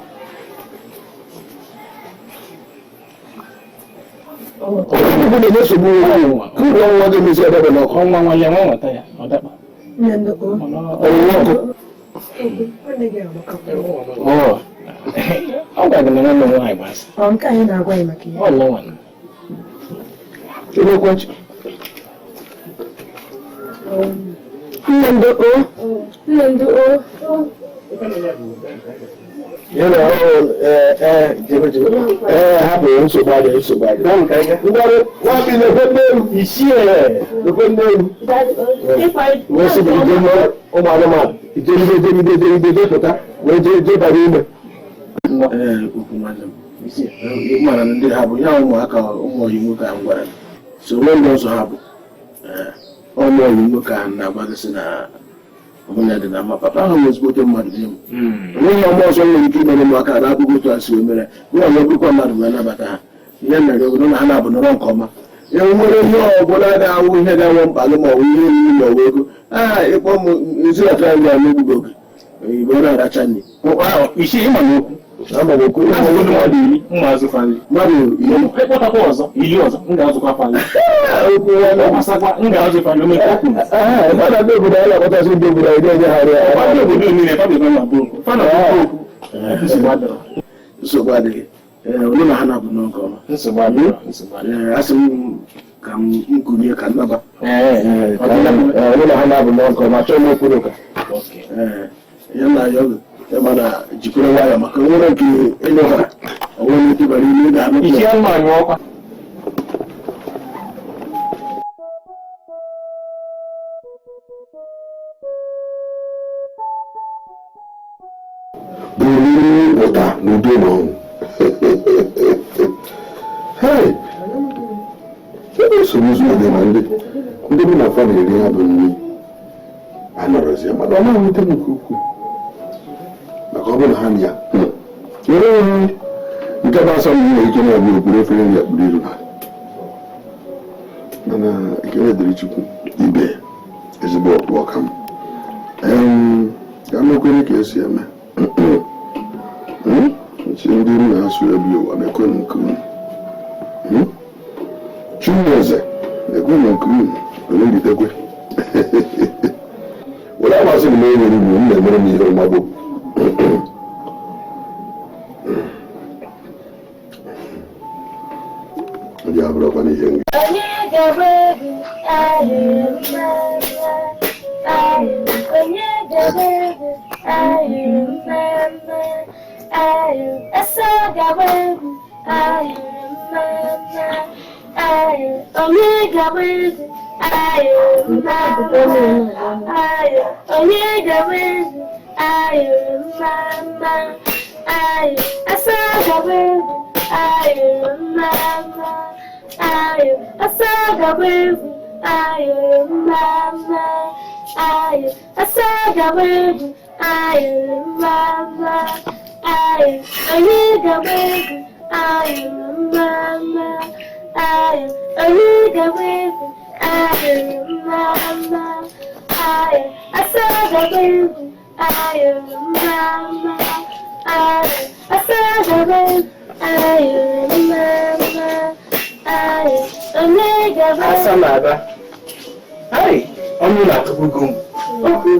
Ọkụ na-enye nsogbu uru ọnwụnwa ga-emezi ọdaba n'ọkụ. Ọnwa nwa ya nwa nwata ya, ọ dapa. Ọnwụnwa ọkụ. Ọ gwara gị na nwanne m nwaanyị gbasa. Ọ nke anyị na-agwa ya maka ya. Ọ nwa. Kedu ekwentị? Nnamdi o. Nnamdi o. Ya na hapụ nsogbu adịghị nsogbu adịghị. Ngwarụ nwa bi na-ekwe nne ewu. Ichie. Ekwe nne ewu. Wee sị ije ụmụ anụmanụ ijegide jegide jegide jepụta wee jee jebara ime. Okwu nwanne m. Mara ndị ha bụ ya ụmụaka ụmụ oyi nwoke ahụ gwara m. So onwe ndị ọzọ ha bụ ụmụ oyi nwoke ahụ na-agwa gị sị na ọbụla dị na mma papa ahụ m ezigbote mmadụ nye m. Onweghị ọma ọzọ nwere ike imere ụmụaka na abụghị otu a si wee mere nwa ọzọ bụrụkwa mmadụ wee nabata ha ihe mere obodo na ha na-abụ nọrọ nke ọma. E nwere ihe ọbụla ga-awụ ihe ga-awụ mkpalụ ma ọ bụ ihe oriri ma ọ bụ ego ịkpọ m ezinatara ndị a n'egbugo oge igbe ọ na-aracha nri. Ichie ịma n'okwu. Ama m okwu. Mmadụ iri, ụmụazụ fali. Mmadụ iri. Ịkpọtakwa ọzọ, iri ọzọ, m ga-azụkwa fali. Okwu nwanne m. Ọ gbasakwa, m ga-azụ fali, o mekwa kwuru. Mmadụ ndị obodo anyị na-akpọtasị ndị obodo anyị na-enye ha nri. Ndị obodo niile, fa bụ na bụ okwu. Fa na bụ okwu. Nsogbu adịrọ. Nsogbu adịghị. Onye na ha na-abụ n'oge ọma. Nsogbu adịrọ. Nsogbu adịrọ. Asị m ka m kulie ka nnaba. Onye na ha na-abụ n'oge ọma, chọọ m okwu n'ụka. Ya na ya ọgụ. Mana jikọrọ nwayọ maka nwere nke ịnyụbara onwe m tụbara ime ga-anụ. Ichie mma anyụ ọkwa. Bụ oriri ụta n'udo na ọṅụ. Hei! Ebe nsogbu ụzọ dị na ndị mụ na fa na-eri ha bụ nri anọrọzi ya mana ọ na-ewute m nke ukwuu. Maka ọ bụrụ na ha na ya nke bụ asọ m nwere ike na-abụ okpuru efere nri akpụrụ iru ha. Mana ekele dịrị Chukwu ibe ezigbo ọkpụ ọka m. Ka m mekwere ka esi eme. Chi ndị m na-asụ ebi ụwa na-ekwenụ nke unu. Chinweze na-ekwenụ nke unu were ritekwe. Were amasị m na enwere ugwu m na-emere m ihe ọmagbo. Ndị abụrụkwa n'ihe nga. Onye ga-agba egwu ayụrụ mma mma ayụrụ. Onye ga-agba egwu ayụrụ mma mma ayụrụ. Asa ga-agba egwu ayụrụ mma mma ayụrụ. Onye ga-agba egwu ayụrụ mma mma ayụrụ. Onye ga-agba egwu ayụrụ mma mma ayụrụ. Asa ga-agba egwu ayụrụ mma mma ayụrụ. Asa ga-agba egwu ayụrụ mma mma ayụrụ. Asa ga-agba egwu ayụrụ mma mma ayụrụ. Onye ga-agba egwu ayụrụ mma mma ayụrụ. Onye ga-agba egwu ayụrụ mma mma ayụrụ. Asa ga-agba egwu ayụrụ mma mma ayụrụ. Asa ga-agba egwu ayụrụ mma mma ayụrụ. Onye ga-agba Asa na-aba. Hai! Ọnụ na-atụgbugo m. Okwu.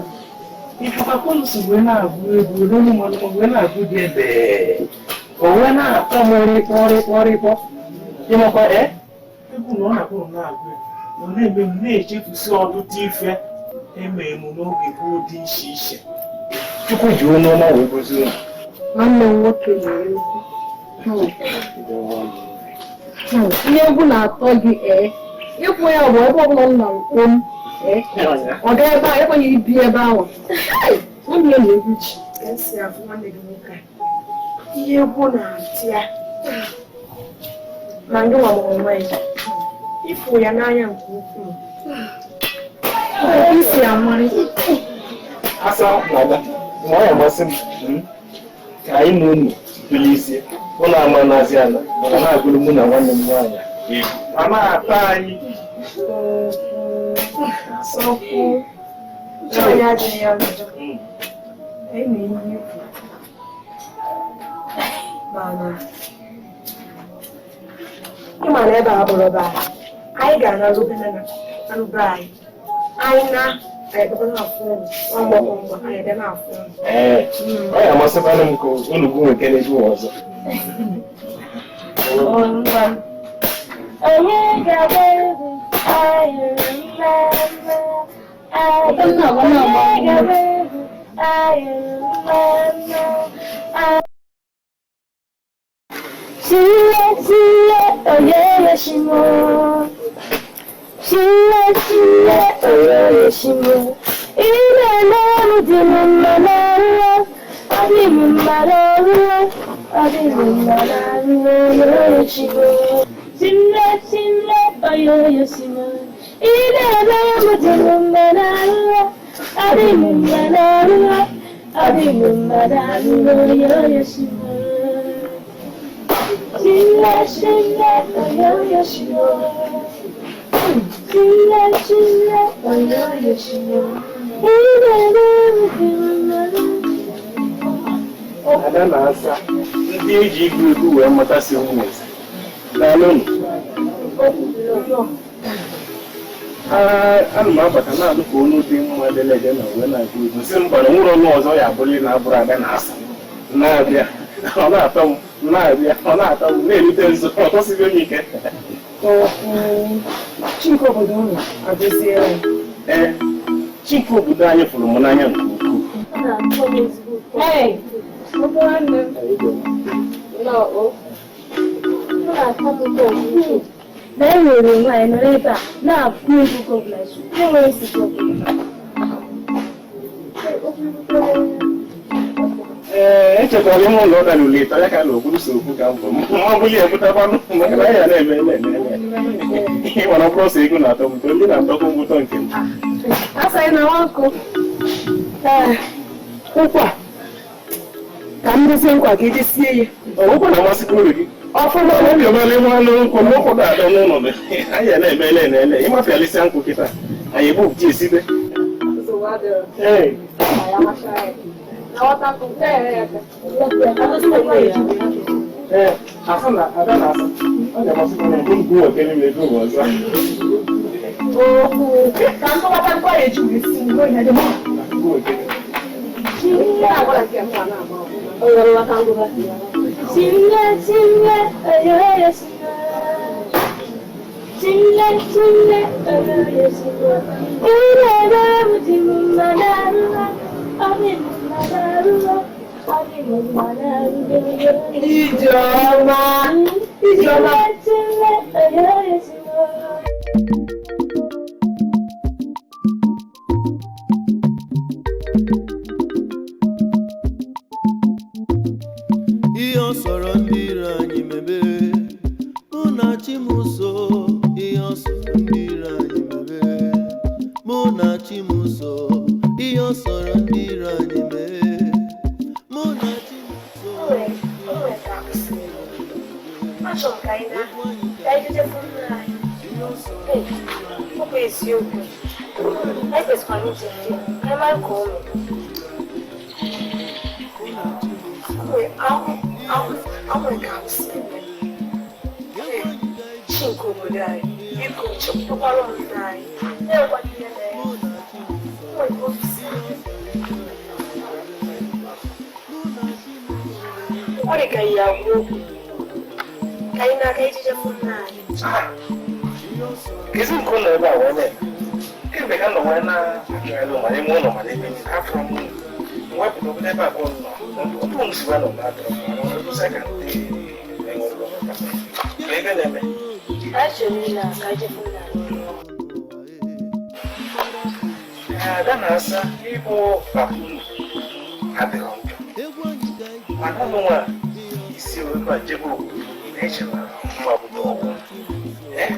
Ifụkwa nsogbu wee na-agụ egwu n'onye mmadụ wee na-agụ dị ebe. O wee na-atọ m rịkpọ rịkpọ rịkpọ. Ịmakwa egwu na ọ na-akpọ m na-agụ ọ na-eme m na-echefusi ọtụtụ ife eme m n'oge gboo dị iche iche. Chukwu ji onye ọma wee gozie unu. Nwanne m nwoke nwere egwu. Ihe egwu na-atọ gị ịkwụ ya bụ ebe ọbụla m nọrọ kpom ọ gaa ebe a ekwenyeghị bi ebe ahụ. Nwanne m na-egwu ji. Ka esi afụ nwanne gị nwoke a. Ihe egwu na-atị ya ma ndị nwa mụrụ nwa ya ịfụ ya n'anya nke ukwuu. Isi amarị. Asa na-aga ma ọ ya amasị m ka anyị na unu Tụli isi ụlọ ama na-azị ala mana na-agụrụ mụ na nwanne m nwaanyị a na-ata anyị. Ị ma na ebe a bụrụ be anyị, anyị ga-ana rube anyị. Anyị na Ee, ọ ya amasịkwanụ m ka unu bụ nwekere ego ọzọ. Onye ga-agba egwu ayụrụ mma mma, ayụrụ, onye ga-agba egwu ayụrụ mma mma. Chile, chile, oyoyoshimo. Chile, chile, oyoyoshimo. Ime na-emu dị m mma n'arụ, ọ dị m mma n'arụ, ọ dị m mma n'arụ, oyoyoshimo. Chile, chile, oyoyoshimo. Ime na-emu dị m mma n'arụ, ọ dị m mma n'arụ, ọ dị m mma n'arụ, oyoyoshimo. Chile, chile, oyoyoshimo. Chile, chile, oyoyoshimo. Ime na-emu dị m mma n'arụ. Ada na-asa ndị eji igwu egwu wee mụtasị ụmụ eze. Daalụnụ. Ana m abata na-anụ ka onu dị mma lelede na wee na-agụ egwu sị m gbara nwere ọnụ ọzọ ya abụrụla na abụrụ ada na-asa na-abịa ọ na-atọ m na-abịa ọ na-atọ m na-erute nso ọ tọsigo m ike. Chinke obodo unu agọziela m. Ee, Chinke obodo anyị fụrụ m n'anya nke ukwuu. Hey, nwanne m. Nnọọ. Ọ na-atọ m ụtọ nke ukwuu na e nwere nwaanyị nọrọ ebe a na-agụ egwu gọvanọ na-enweghị nsogbu ọbụla. Ee, echekwara ime ụlọ ụka na ule ịtọ ya ka na okpuru so okwu ka mbụ ma ọ bụla ebutakwanụ maka na ya na-eme na-eme eme mana ọ bụrụ ọsọ ego na-atọ m ụtọ ndị na-atọkwa m ụtọ nke m. Asaghị na nwankụ. Ee, ụkwa ka m dozie nkwa ka iji sie ya. Ụkwa na-amasịkwa uru gị. Ọfụma. Obi ọmala ịnwe anụ nkwụ mgbe ụkwụ ga-adọ n'ụlọ gị. Anyị ya na-eme ele na ele ịmafịalịsịa nkwụ kịta anyị ebupụta esibe. Ee. Ee, asa na ada na asa. Ọ ga-amasịkwa na mbụ ngwu nwekere m ego ọzọ. Okwu ka m kọwata nkwa ya eji wee si nri onye dị mma. Ngwu nwekere. Chile, chile, oyoyoshimo. Chile, chile, oyoyoshimo. Ime na-emu dị m mma n'arụ, ọ dị m mma n'arụ, ọ dị m mma n'arụ. Ijeọma, Ijeọma. Chile, chile, oyoyoshimo. Ihe ọ sọrọ ndị iro anyị mebe, mụ na chi m so. Ihe ọ sọrọ ndị iro anyị mebe, mụ na chi m so. Ihe ọ sọrọ ndị iro anyị mee, mụ na chi m so. Achọrọ m ka anyị na ka anyị jide nna anyị. Ee, ọ bụ eziokwu. Anyị kwesịkwara ije nje ka anyị mara ka o mere. O nwere ka ahụ si eme. Ee, chi nke obodo anyị, biko chekwakwara m nna anyị. Na-ekwana ihe na ya. O nwere ka obi si eme. Ọ dị ka ihe agwa okwu. Ka anyị na-aga ijije fụ nna anyị. Kezi nke ụlọ ebe a wee na-eme. Kemgbe ka nọ wee na-achọghịrị ụma n'ime ụlọ ma n'ebe niile afọrọ m wepụta obodo ebe a ka ụlọ nọ. Ọ bụrụ nsogbu a nọ na-atọrọ m mana ọ bụrụ ka ndị enwere ụlọ ka ebe na-eme. Anyị chọrọ ịna ka anyị jee fụ nna anyị. Ada na-asa ịbụ papa unu adịghị njọ. Mana ụmụ nwa isi ebe a jebe obodo na-eche na mma obodo ọgwụ. Ee?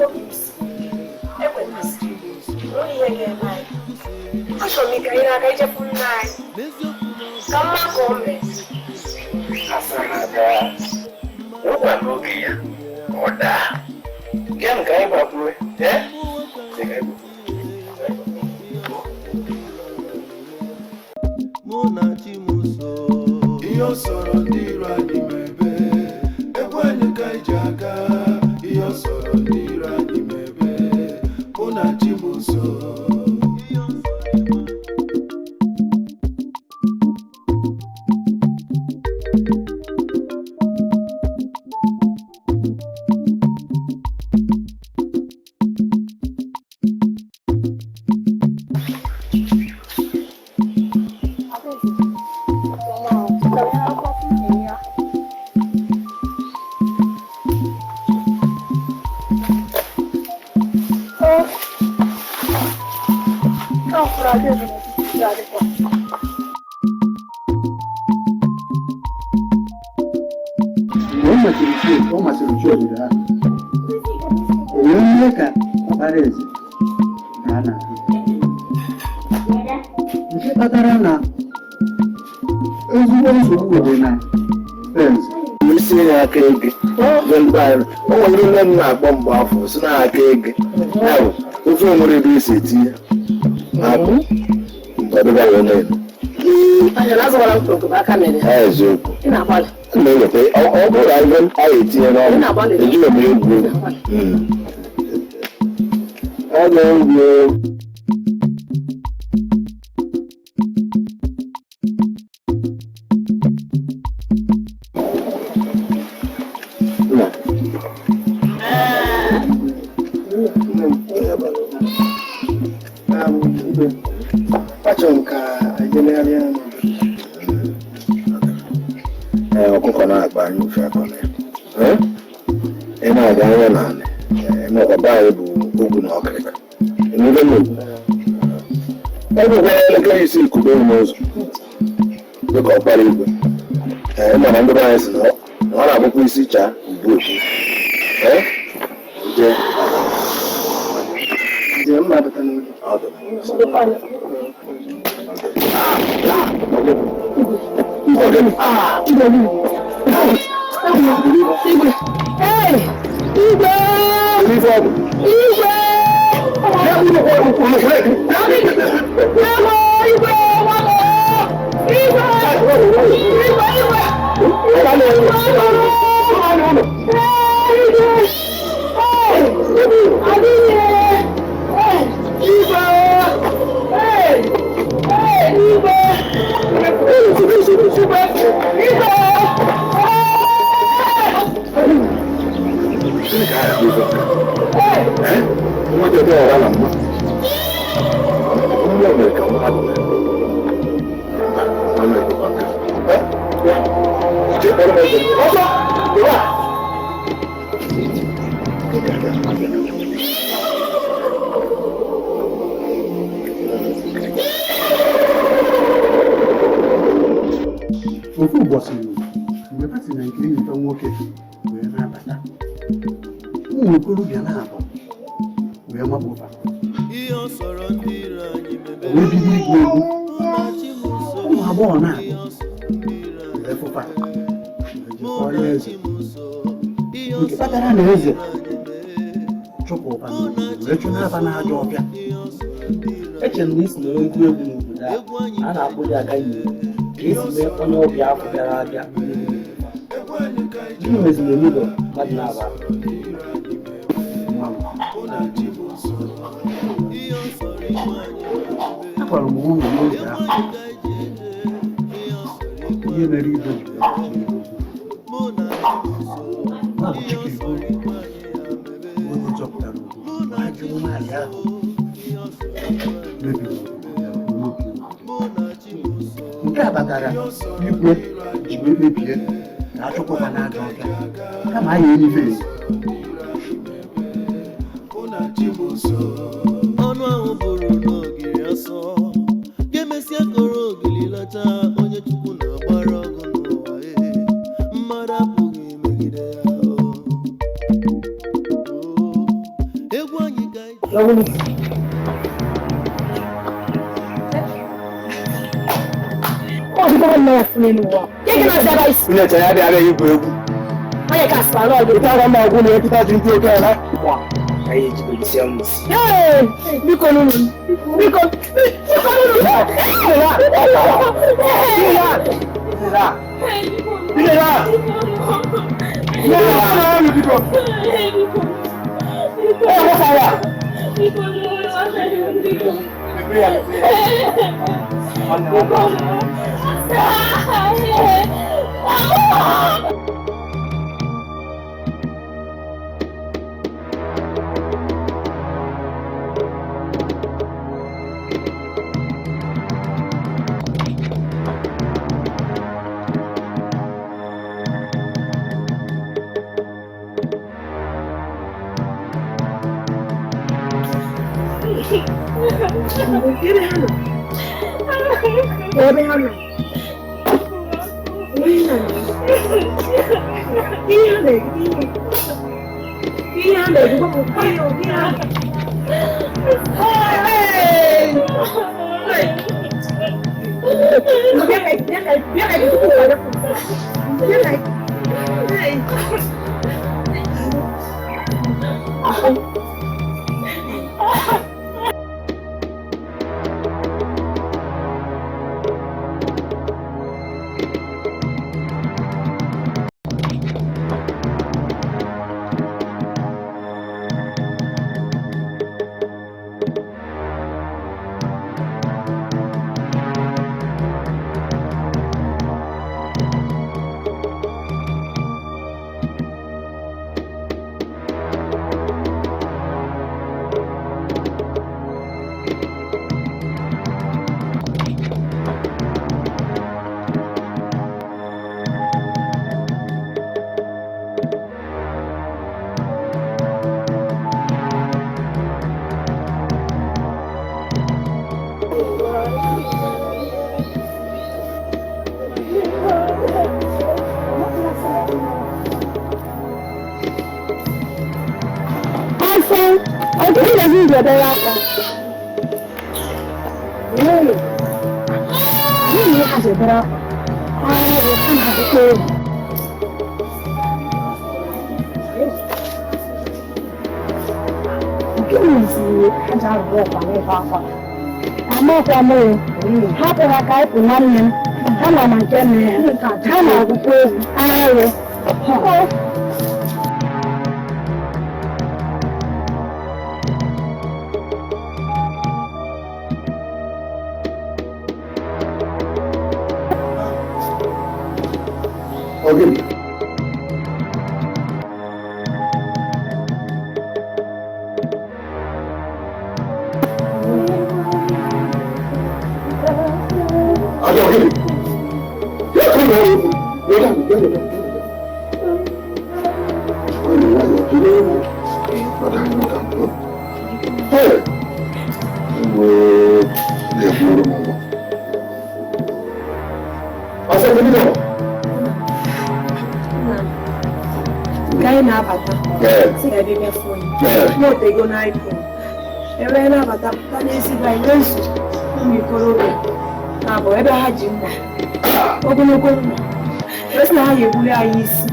Obi m siri, ekwetara m na ihe ga-eme anyị. Achọrọ m ịga anyị n'aka ijepụ nna anyị. Ka mma ka o mee. Asa na-ada ụkwa n'oge ya ọ daa. Gịa m ka anyị gbakwuru ee? Dị ka anyị gbakwuru. Mụ na chi m so. Ihe ọ sọrọ ndị iro anyị mebe, egwu anyị ka anyị ji aga. Ihe ọ sọrọ ndị iro anyị mebe, mụ na chi m so. Mgbe ọ masịrị chi obodo ahụ, o wee mee ka ọkpara eze daa n'ahụ, nke kpatara na ezigbo nsogbu dị na be eze. Isi ya aka ege o nwere nne m na-akpọ mgbe afọ si na aka ege ya bụ ofe nwere ebe esi etinye akpụ ọdịba ya na-elu. Eziokwu na-eweta ọ bụrụ na ihe a etinye n'ọnụ ejighị m egwu egwu ọ ga-egwu. Achọrọ m ka anyị legharịa anya. Ee, ọkụkọ na-akpa anya ofe akọla ya. Ị na-aga anya n'ala emekwa be anyị bụ ogwu na ọkịrịka. Enwere m ogwu. Ọ bụkwa elekere 6 kube m n'ụzọ dịka ọkpara igwe. Ee, mana ndị be anyị si na ọ na-abụkwa isi chaa ugbu ekwu. Ee, jee. Jee mma bata n'oge. Ọ dị mma. Igwe! Hey! Igwe! Igwe! Ofu ụbọchị mgbe pati na nke enyi nwoke wee na-abata, ụmụ okorobịa na-abụ wee mapụta wee bido igwu egwu. Ụmụ agbọghọ na-abụ wee fụfa wee jekọrọ eze, nke kpatara na eze chụpụ ụba n'obodo wee chụ n'aba n'ajọ ọbịa. Echere m na isi nọrọ egwu egwu n'obodo a na-akpụ ya aga n'ihu ka esi mee onye ọbịa afọ bịara abịa. Gịnị meziri elugo mmadụ na-aba? Agwara m ụmụ n'oge ahụ ihe mere igwe ji wee bụ Chike onye zọpụtara obodo ajụ nwaanyị ahụ mebiri obodo. Nke a kpatara igwe ji wee kpebie ka a chụpụ ha n'ajọ ọbịa kama anyị enyife ezi. Ọnụ ahụ bụrụ n'ogiri ọsọ ga-emesịa kọrọ ogiri lọcha, onye Chukwu na-agbara ọgụ n'ụwa ee, mmadụ apụghị imegide ya. Egwu anyị ka anyị m na-afụ n'elu ụwa. Ihe gị na-abịa ebe isi. Unu echere ya bịa abịa igwu egwu. Onye ka asịrị anụ ọgụ. Ịta agwa m ọgwụ na ekita ji ndị oke ala. Anyị ejibere m isi. Ee, biko nunu. Biko, biko nunu. Hapụrụ aka ịpụ nwanne m, ha nọ na nke nne ya, ha na-agụkwa egwu arụ. Ebe na-abata pụta n'ezigbo anyị n'ezu ụmụ ikorobịa na-abụ ebe ha ji mma ogologo mma esi na ha ga-egbuli anyị isi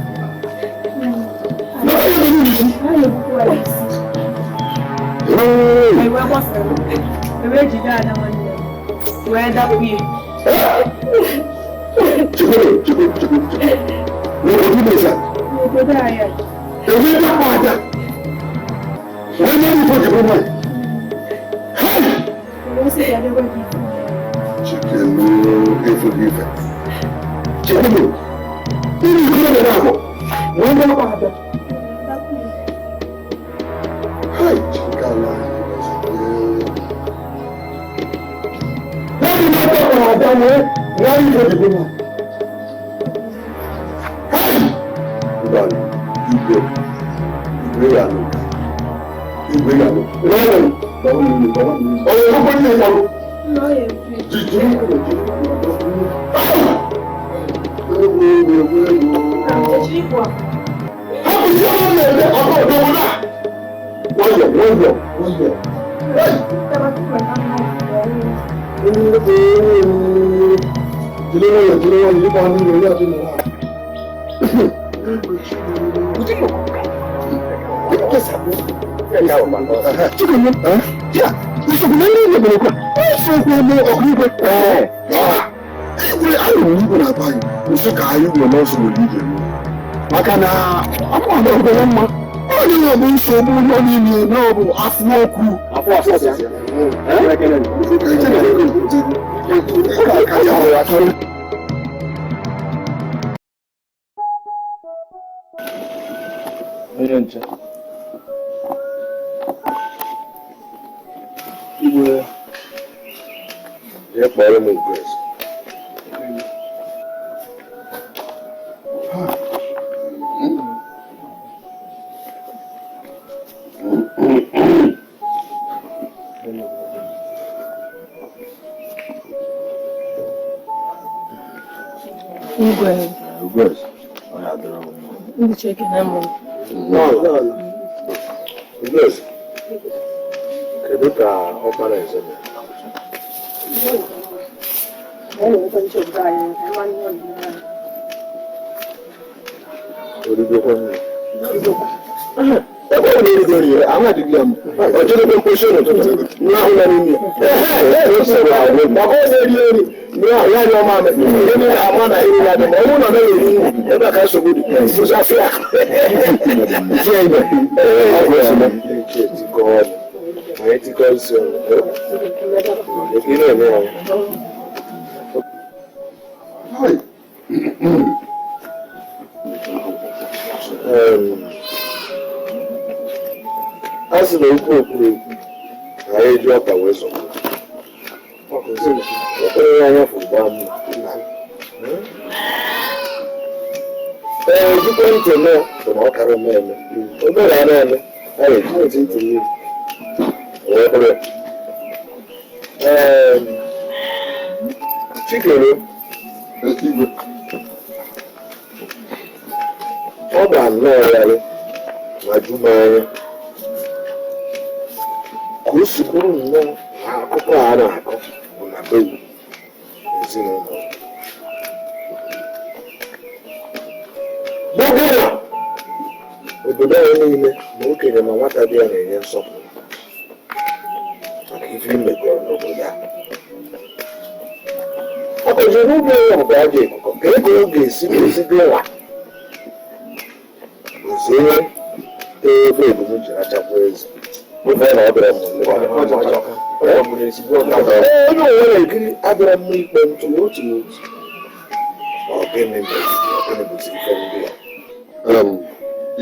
ha ga-egbukwa anyị isi anyị wee gbafere ewee jide ada nwanne m wee dapụ ya. N'obodo anyị Jiri nwayọọ, jiri nwayọọ, ịgba mmiri onye adị n'ụwa. Igwe anụrụ igwe na-agba anyị nso ka anyị nwere ọsọ nwere ije maka na amụma mma onye nwe bụ nsogbu ụlọ niile na ọ bụ afọ okwu onye nche igwe jee kpọrọ m Ugoeze. Igwe. Ugoeze, ọ ga-adịrị m mma. Ndị Chineke na-amụ. Ugoeze, kedu ka ọkpara eze mere? Origokwa nne. Ebe ọ na-erigoro ya, amadịghị ya m. Ọ jedebe mkposi n'ụtụtụ, nwa ahụ nọ n'ime ya. Maka ọ na-eri eri, nwa ahụ ya nyụọ mamịrị, ihe niile ama na eri ya dị ma ọ bụrụ na ọ naghị eri nri, ebe a ka nsogbu dị. Bụzafịa ya. Tie ime. Etikọ ọnụ, ma etikọ isi ọnụ. Ị na-eme ya. A sị na okwu okwuru ekwu na anyị eji ọka wee zọgbu. Okpere ya anya fụrụ gbaa mma. Ee, ejikwa ntị nọ bụ na ọ kara eme eme. Obere a na-eme, a na-eji ntị mmiri. Wee bụrụ ya. Ee, Chikere, Igwe. Ọ ga-anọ ọrịarị ma ju m anya ka o si bụrụ nnọọ na akụkọ a na-akọ bụ na be gị ezinụlọ n'oge na obodo anyị niile ma okenye ma nwata dị ya na-enye nsọpụrụ maka ife imekọrọ n'obodo a. Ọ kụziri ubi ya bụ ajọ ikuku ka ego ọ ga-esi gosi gị nwa ozie ebe ebumnuche rachakwa eze. Ofe na ọ bịara mma onye ụwa na-ekiri abịara mma ikpe ntụ n'otu n'otu. Ọ gịnị bụzi ife ndị a?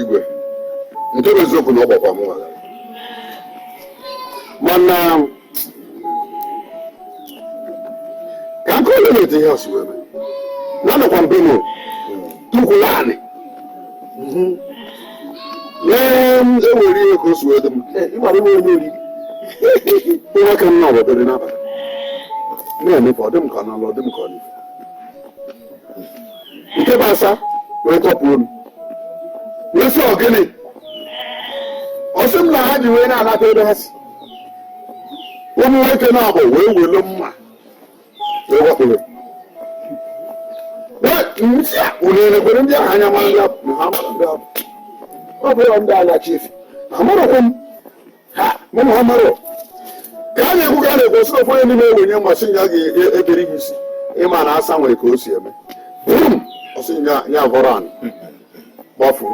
Igwe, nke bụ eziokwu na ọ gbakwa m nwara. Mana ka nke ole na-ete ihe ọsụ eme na anọkwa mbe nụ tukwula anị ewere ihe ka o si wee dị m ihe aka m na-agbadoro n'abalị na-eme ka ọ dị m ka ọ n'ala ọ dị m ka ọ n'ife nke bụ asa wee tọpụ olu wee sị ọgịnị ọ sị m na ha ji wee na-alata ebe ha si ụmụ nwoke na-abụ wee welu mma wee wakporo unu elekwere ndị ahụ anya mara ndị ahụ ha mara ndị ahụ ọ bụrụ ndị ala chief amarọkwa m ha mana ha marọ ka a na-ekwu ka a na-ekwu sị ofu onye n'ime ewenye mmasị ya ga-ebere gị isi ịma na asa nwere ka o si eme bum ọsị ya vọrọ anị gbafuo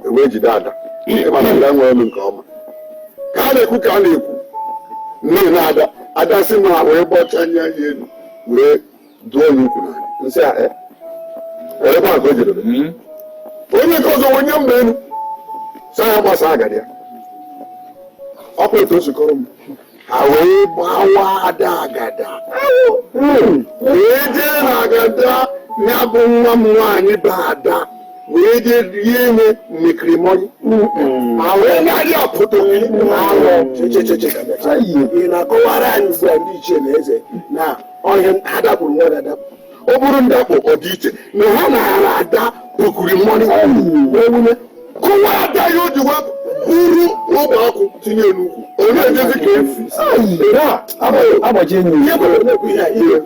ewee jide ada ịma na ndị nwee elu nke ọma ka a na-ekwu ka a na-ekwu nne na ada ada sị ma wee gbọchaa nye ya elu wee dụọ ya ukwu n'ala nsị a ebe a ka o jedebe onye nke ọzọ onye mba elu saa ya gbasa agadi ya ọkwa etu o si kọrọ m ha wee gbawa ada agada wee jee na agada ya bụ nwa m nwaanyị bụ ada wee jee rie ihe mmikirimọyị ma wee narị ọpụtụ Ị na-akọwara anyị ugbu a ndị ichie na eze na ọhịa ha dapụrụ nwa ga-adapụ. Ọ bụrụ ndakpọ ọ dị iche na ha na-ara ada okuri mmanụ wee wunye kụwa ada ya o ji wee buru ogbe akwụ tinye n'ukwu Onye ejezi ka efu. Agbaji enyi. Ihe bụ na-ekwu ihe ihe.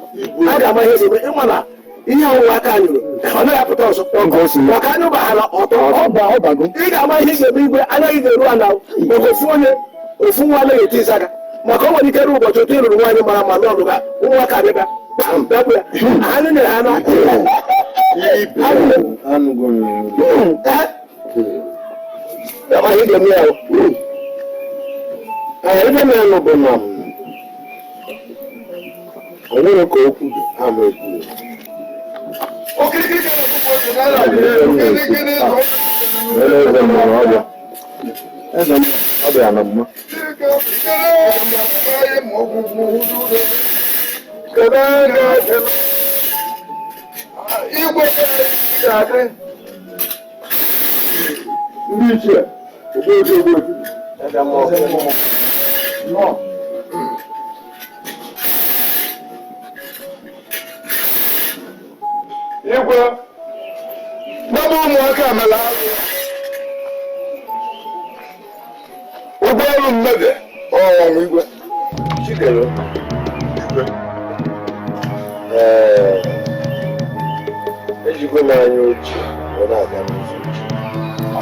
A ga-ama ihe ebe ịma na ihe ọwụwa aka anyụrụ ọ naghị apụta ọzọ. Maka anyụ baghara ọtọ. Ị ga-ama ihe ị ga-eme igwe anya gị ga-eru ala maka ofu onye ofu nwa anaghị eti isi aka. Maka o nwere ike ruo ụbọchị otu ị lụrụ nwaanyị mara mma n'ọlụ ga ụmụaka abịa bịa ya. Anyụ nyere ha n'aka. Ebe na-anụ bụ na o nwere ka okwu dị ama ekwu. Ọ bịa na mma. Ndị ichie, ogbuefi ogbuefi. Igwe, gbaba ụmụaka amala ụgbọelu mmebe ọnwụ igwe. Chikere igwe. Ee, ejikwa m anya ochie wee na-aga n'ụzọ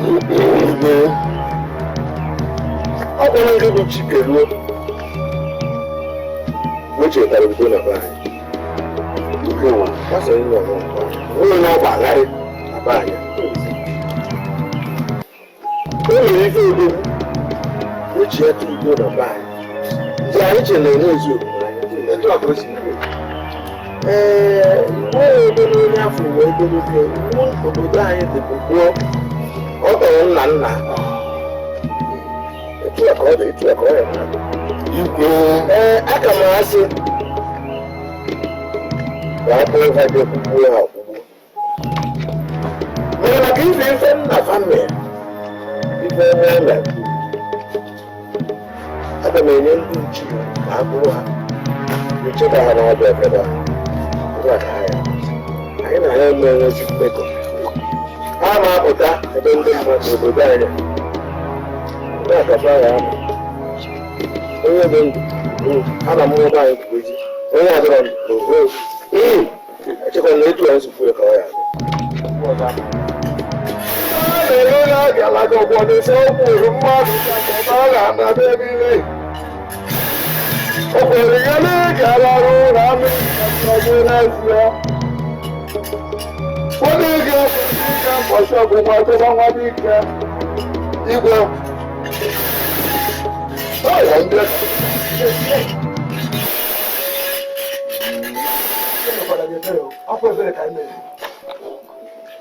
ochie. Igwe, ọ bụrụ ndị bụ Chikeruo o chetara udo na be anyị. Ụlọ na-agba agharị na be anyị. O nwere ife udo uche ya tụ udo na be anyị. Ndị anyị chere na enwe ezi omume anya. Etu a ka o si mee. Ee, nwee obere onye afọ wee gologo iwu obodo anyị dị bụ gboo. Ọ tọrọ nna nna. Etu a ka ọ dị, etu a ka ọ ya na-adị. Ee, aka m asị ka a kpụrụ ha bịa kwugbuo ha ọkwụgbuo. Mana maka ife ife nna fa mere, ife onye ọ na-ekwu, aga m enye ndị nchi ka a kpụrụ ha echeba ha n'ọdụ efebe ha. Otu a ka ha ya. Anyị na ha eme enwezi mmekọ. Ha na-apụta ebe ndị mmadụ obodo anyị. Ndị akafa ya ama. Onye dị ndụ, ha na mmụọ anyị kwuru ezi. Onye adịrọ ndụ, ee, echekwa na etu a nsogbu ya ka ọ ya adị.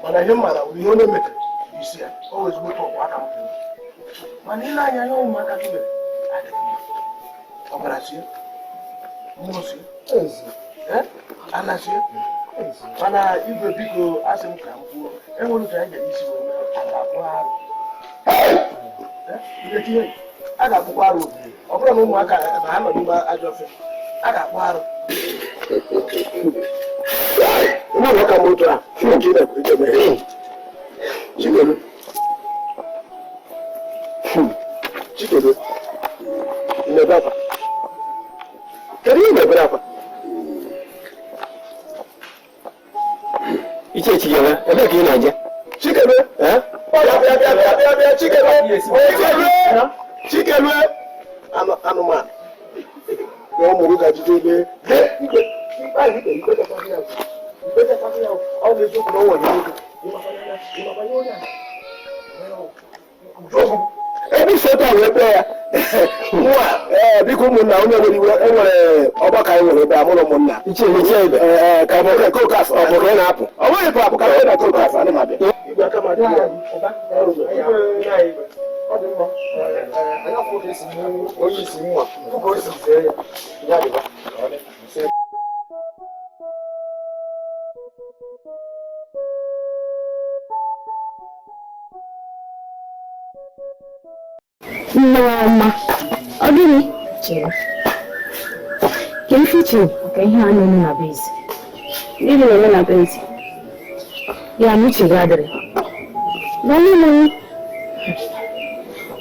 Mana ihe mara bụ ihe onye metere isi ya o ezigbo ọgwụ aka m. Mana ile anya ya ụmụaka gị mere adịghị mma. Ọbara sie, mmụọ sie, ala sie. Mana igwe biko asị m ka m kwuo enwere otu anyị gara isi wee mee a ga-akpụ arụ. A ga-akpụkwa arụ ọ bụrụ na ụmụaka na ha nọ n'ime ajọ ọfịa a ga-akpụ arụ. Ụmụaka m otu a Chikeru Chikeru na-ebe akwa. Kedu ihe na-ebere akwa? Iche Chikeru, ebee ka ị na-eje? Chikeru, bịa bịa bịa bịa bịa Chikeru, Chikeru, Chikeru, anụmanụ. Na ụmụ gị ga-ajide ebe igwe ikpe ikpe ikpe ọ bụ eziokwu na ọ nwere ego. Ebe isi otu a wee kpee ya nwa biko ụmụnna onye nwere iwe enwere ọgbakọ anyị nwere ebe a mụrụ ụmụnna ka ọ bụ kokas ọ bụ ka ị na-apụ ọ bụghị pụ apụ ka ị na kokas ana m abịa. Nneọma, ọ gịnị chere? Ka ife chere maka ihe a na-eme na be eze. Gịnị na-eme na be eze? Ya na uche gị adịrị. Na onye mere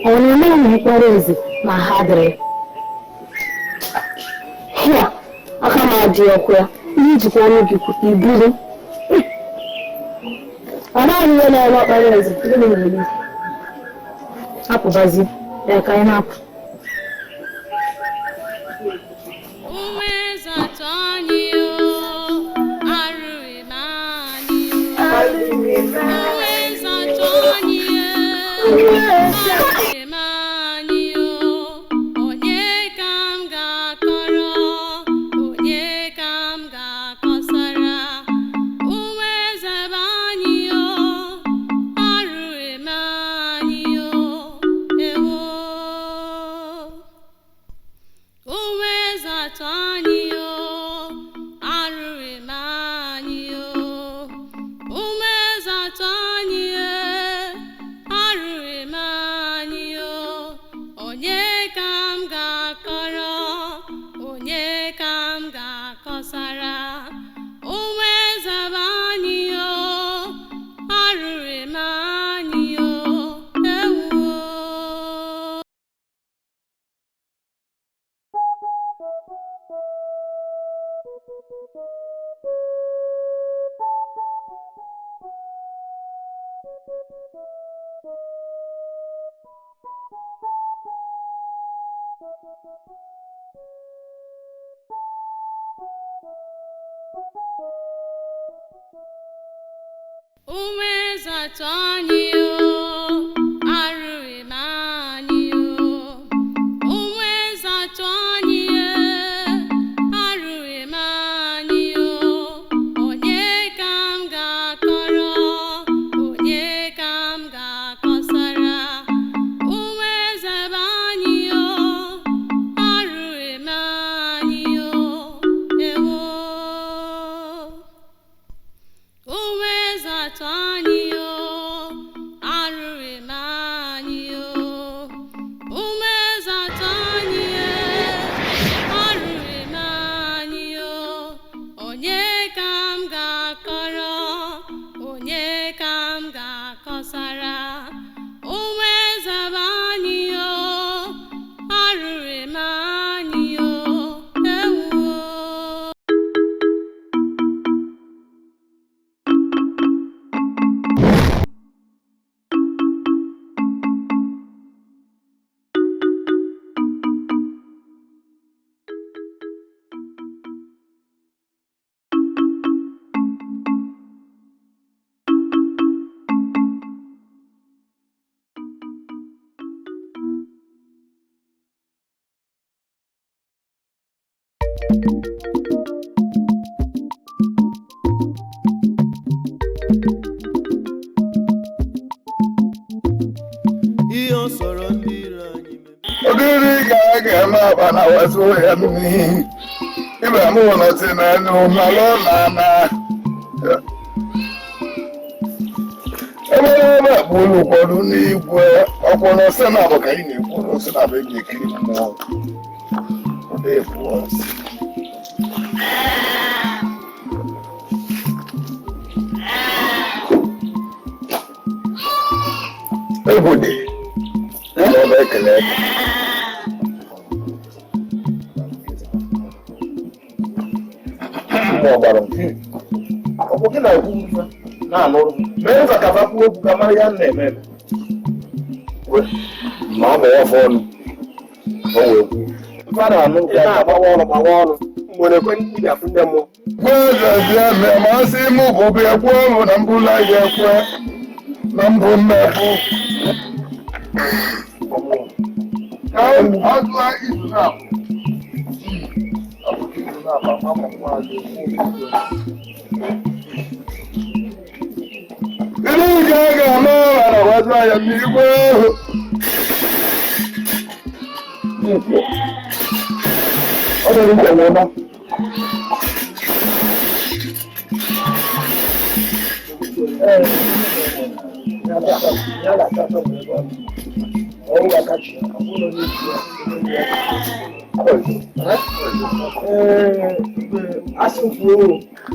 ọ na-eme na mkpọrọ eze Ma ha dịrị ya aka m adị ọkụ ya ihe ijikwa ọnụ gị iburu ọ naghị ihe na-eme ọkpara eze gịnị na-eme apụbazi ya ka anyị na-apụ.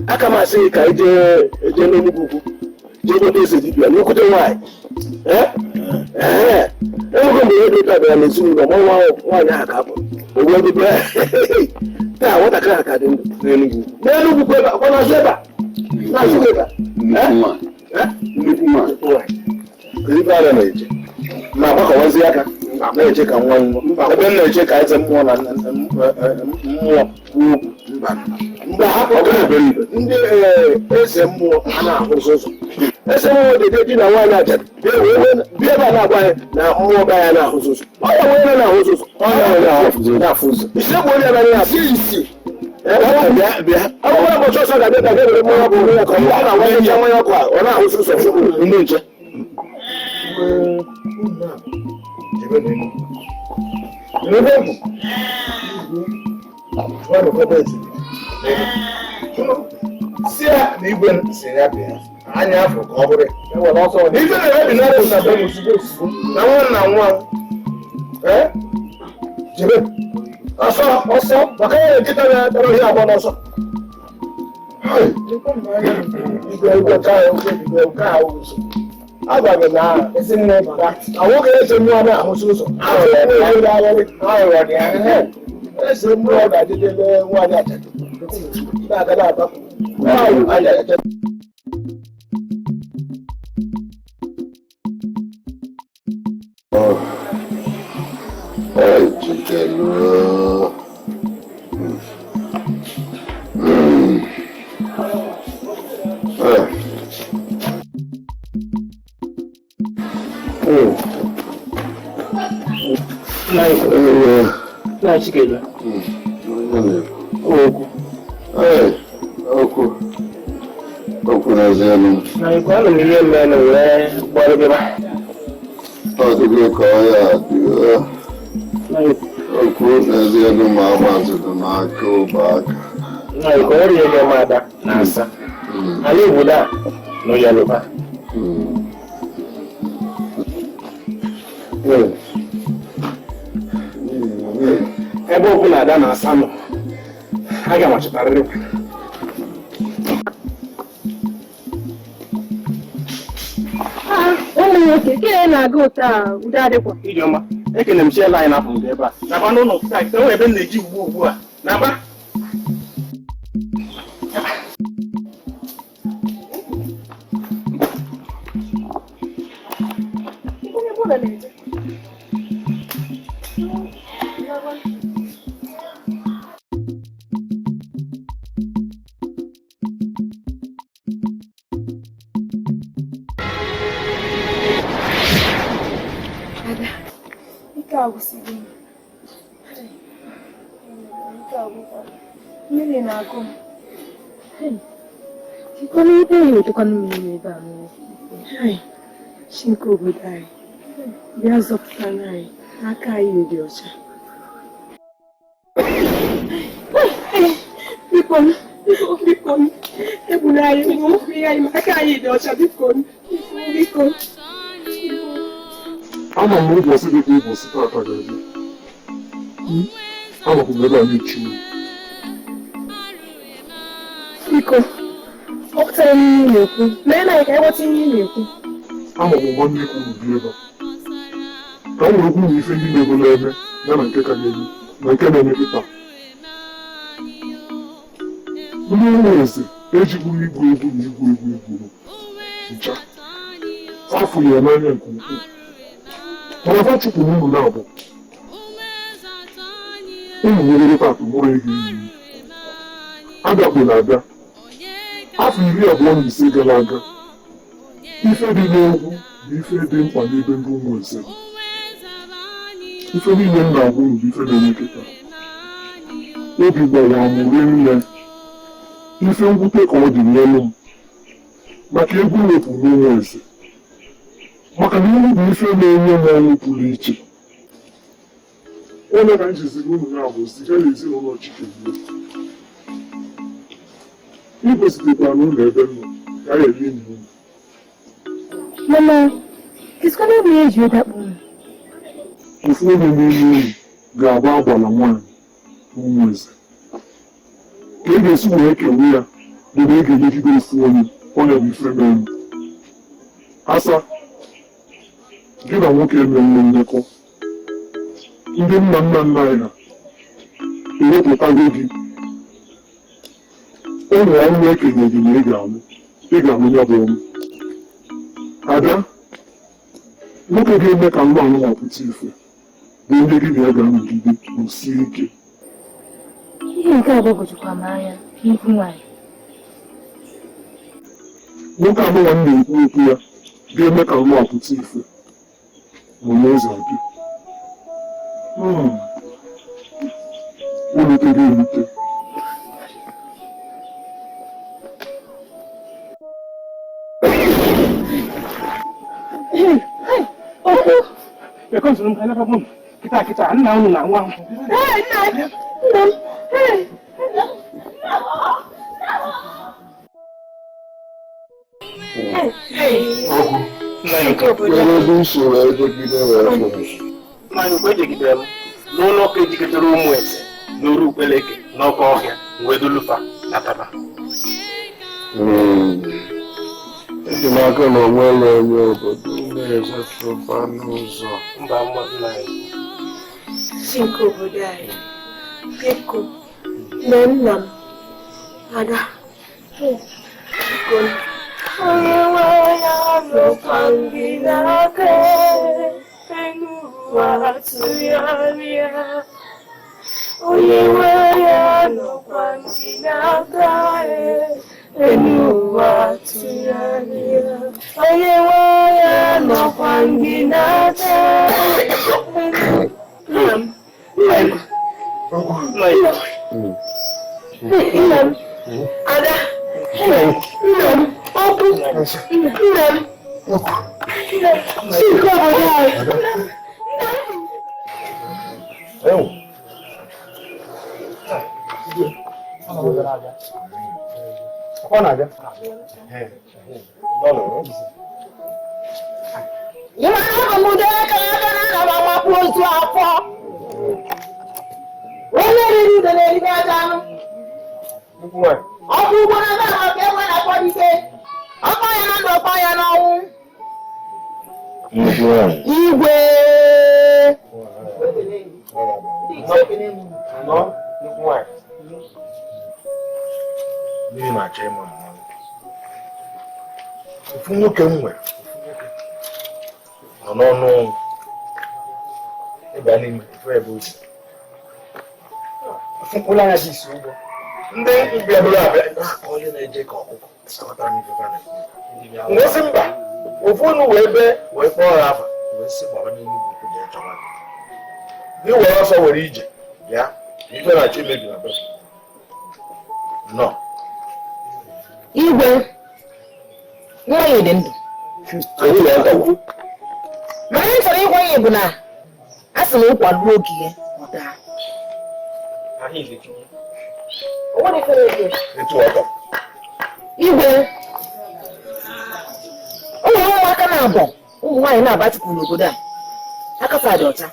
Aka m asị ka eje n'Enugwu ugwu jee gote eze dibịa nnukwute nwaanyị. Ee, enwego mgbe ihe dị ụtọ bịara n'ezinụlọ ma nwa nwaanyị ahụ ka apụrụ ogwe ebe taa nwatakịrị ahụ ka dị ndụ n'Enugwu. N'Enugwu kwa ebe kwa n'azụ ebe a n'azụ ebe a. Nnukwu nwaanyị. Nnukwu nwaanyị. Kedu ife a na-eche? Ma agbakọwazi aka na-eche ka nwa nwụọ. Ebe m na-eche ka eze mmụọ na mmụọ kwuo okwu. Mba. Mgbe ha kpọtara ndị eze mmụọ a na-ahụzi ụzọ. Eze mmụọ dị di na nwaanyị ajadu bịa ebe a na-agwa anyị na mmụọ be ya na-ahụzi ụzọ. Ọ ya nwere na-ahụzi ụzọ. Ọ ya nwere na-ahụzi ụzọ. Ise bụ onye anaghị asị isi. Bịa. Ọ bụrụ ụbọchị ọsọ ga-abịa ka ga-ewere mmanya ọkụ ya ka ọ na-agwa mmanya ọkụ a ọ na-ahụzi ụzọ. Ndị nche. Si ya na igwe si ya bịa anya afọ ka ọ bụrụ ife na-ebi na na be ozugbo ozugbo na nwa na nwa jebe ọsọ ọsọ maka ya nkịta na-atara ihe agba n'ọsọ igwe igwe ka igwe nke ahụ ụzọ agwa gị na ezinne nwoke eze mmụọ na-ahụzi ụzọ eze mmụọ ga-adịdebe nwaanyị ajadu na-aga na-agbapụ nwaanyị ajadu. Okwu n'ezienụ. Ihe mere wee gbara bịaba. Ọdụgo ka ọ ya dị. Okwu n'ezienụ ma agbaziri n'aka ụba aka. Ka ọ rie ihe ada na asa. Ala obodo a nọ Yoruba. Ebe ọbụla ada na-asa nọ, aga m achọtarịrị. Ụmụ nwoke, gịnị na-aga ụtọ a udo adịkwa? Ijeọma, ekene m chiela anyị n'afọ nke ebe a. Naba n'ụlọ taa, enwe ebe m na-eji ugbu ugbu a. Naba. Mmiri na-agụ m. Chikwana ebe anyị wetakwana mmiri ebe a mmiri. Chi nke obodo anyị, bịa zọpụta anyị n'aka anyị dị ọcha. Biko, biko, egbula anyị, mmiri anyị ma aka anyị dị ọcha, biko, biko. Ama m ụbọchị dị ka ụbọchị tata ga-abịa. Anọkwa m ebe a na-echi unu. Biko, ọ pụtara ihe ị na-ekwu. Mee na anyị ka anyị ghọta ihe ị na-ekwu. Ama m nwanne ikwu unu bi ebe a. Ka m were kwu na ife ndị na-ego na-eme ya na nke ka na-eme na nke na-eme kịta. Ndị ụlọ eze ejigburu igwu egwu na igwu egwu egwuru ncha. Afụ ya n'anya nke ukwuu. Mana fa chụpụrụ unu na-abụ. Unu nwere taata mụrụ ego iyi. Adakpo na-abịa. Afọ 25 gara aga, ife dị n'egwu bụ ife dị mkpa n'ebe ndị ụmụ eze. Ife niile m na-agwa unu bụ ife na-eme kịta. Obi gbawara m rinne. Ife mwute ka ọ dị n'elu m. Maka egwu wepụ n'ụmụ eze. Maka na egwu bụ ife na-enye m ọṅụ pụrụ iche. Onye ka m jiziri unu ya bụ ziga n'ezinụlọ Chikezie. Igositekwara n'ụlọ ebe m nọ ka a ghara enyi unu. Mama, kesikwana ebe ya eji dakpo unu? Ofu onye n'ime unu ga-agba agbala nwaanyị n'ụmụ eze. Ka ị ga-esi wee kewe ya bụ na ị ga-emegide ofu onye, onye bụ ife mere. Asa, Gị na nwoke enwe mmekọ. Ndị nna nna nna anyị ha ewepụtago gị. Ụmụ ọnwụ ekenye gị na ị ga-anwụ ya bụ ọnwụ. Ada, nwoke ga-eme ka nwa anụnwa pụta ife bụ ndị gị na ya ga-anọgide nọsie ike. Ihe nke a gbagwojukwa m anya nnukwu nwaanyị. Nwoke anụnwa m na-ekwu okwu ya ga-eme ka nwa pụta ife nọ n'ụzọ abịa. O rutere erute. Kita kita nna unu na nwa m. Nna m. Ejegidere m n'ụlọ ụka ejikọtara ụmụ eze n'oru ukpeleke n'ọkọ ọhịa wee dolufa na taba. Eji m aka na onwere onye obodo na-ezefufa n'ụzọ. Mba nna anyị. Si nke obodo anyị, biko, mee nna m, Ada, biko. Onye nwe ya nọkwa gị n'aka elu ụwa tụgharịa. Onye nwe ya nọkwa gị n'aka elu ụwa tụgharịa. Onye nwe ya nọkwa gị n'aka. Nna m, nna m, Ada, nna m, ọkụ, nna m, Chike obodo anyị. Ị mara ọmụdị aka aka na ana m amakpu ozu afọ. Onye riri ude na-eriri aja anụ. Ọ bụ ugbo na ebe ka enwe na-akpọ ike. Ọkpọ ya na ndụ, ọkpọ ya n'ọnwụ. Igwe. Mmiri na-achọ ịma mmanwụ. Ofu nwoke m nwere nọ n'ọnụ ọnwụ. Ịba n'ime ife ebe ozi. Ofu mkpụrụ anya dị isi ụgwọ. Ndị bịabụrụ abịa na-akọ onye na-eje ka ọkụkọ. Wee sị mba, ofu unu wee bee wee kpọọ ya afa wee sị gbaba n'Enugwu ukwu jee chọwa gị. Gị were ọsọ were ije bịa ife na-achọ imebi na be. Nnọọ. Igwe, nwaanyị dị ndụ. Ma anyị chọrọ ịgwa ya bụ na a sị na ụkwa ruo oge ya ọ daa. Igwe, o nwere ụmụaka na-abọ ụmụ nwaanyị na-aba chụpụ n'obodo a aka fa dị ọcha.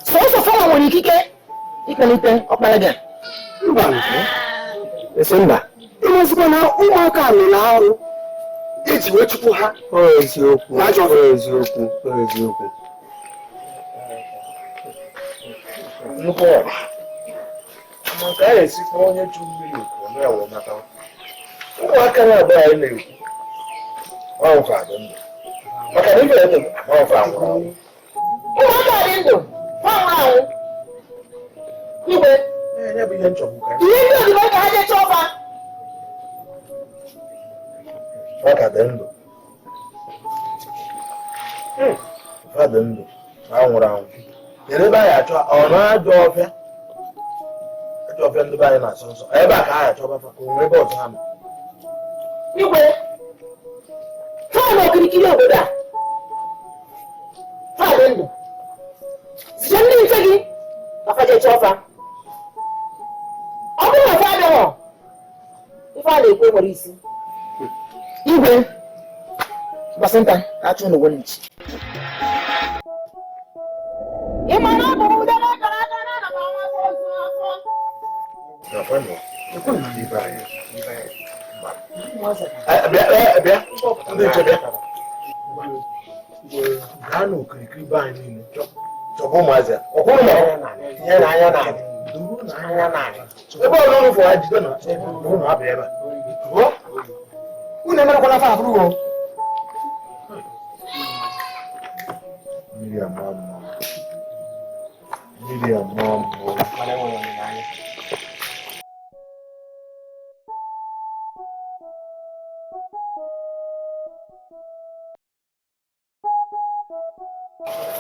Sọsọ fọnwa nwere ikike ịkpalite ọkpara gị a. Mba, ịmazikwa na ụmụaka lụrụ arụ eji wee chụpụ ha. Eziokwu, eziokwu, eziokwu. Nnukwu ọra. Maka a esikwa onye chu mmiri oku ọnụ ya wee nata. Ụmụaka na-abụ anyị na-ekwu. Ọnwụfa dị ndụ. Maka na ife ede ọnwụfa nwụrụ anwụ. Ụmụaka dị ndụ, ha nwụrụ anwụ. Igwe. Ya bụ ihe nchọgbu ka. Ihe ndị odibo ka ha jee chọọ fa. Ọ ka dị ndụ. Fa dị ndụ, ha nwụrụ anwụ. Kedu ebe anyị achọ ọ na-ajọ ọfịa? Ajọ ọfịa ndị be anyị na-asọ nsọ. Ebe a ka anyị achọ fa ka o nwee ebe ọzọ ha nọ. Igwe, fa nọ okirikiri obodo a. Fa dị ndụ. Site ndị nche gị ka fa jee chọọ fa. Ọ bụrụ na fa abịaghọ, ife a na-ekwu nwere isi. Igwe, gbasịnta ka achụ n'ụwa nchi. Ị ma na ọ bụ ụdị akara aka na ana m amakwa ozu afọ. Bịa, bịa, ndị nche bịa. Gaa n'okirikiri be anyị niile chọba ụmụazị a. Ọkwụrụ ma tinye n'anya n'anya. Duru n'anya n'anya. Ebe ọbụla unu fụrụ ha jide na unu abịa ebe a. Unu emerekwala afọ afụrụ o. Mmiri ama mmụọ. Mmiri ama mmụọ. Mana enwere olileanya.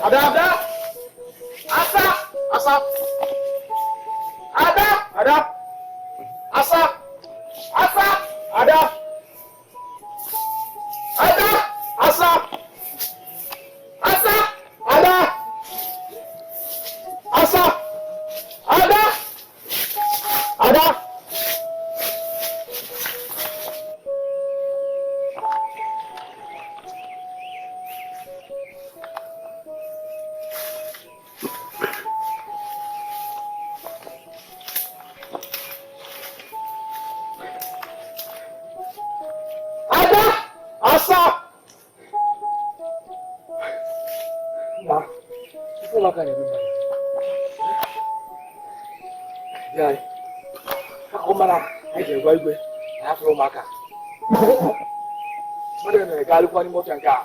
Ada! Ada! Asa! Asa! Ada! Ada! Asa! Asa! Ada! Ada! Asa! Asa! Ada! Asa! Ada! Ada! Ada! Asa! Na, ife ụmụaka na-eme mmadụ. Bịa anyị. Akụkọ mara anyị ji gwa igwe na ya fụrụ ụmụaka. Mmadụ mere gaalụkwa n'ime ọfịa nke a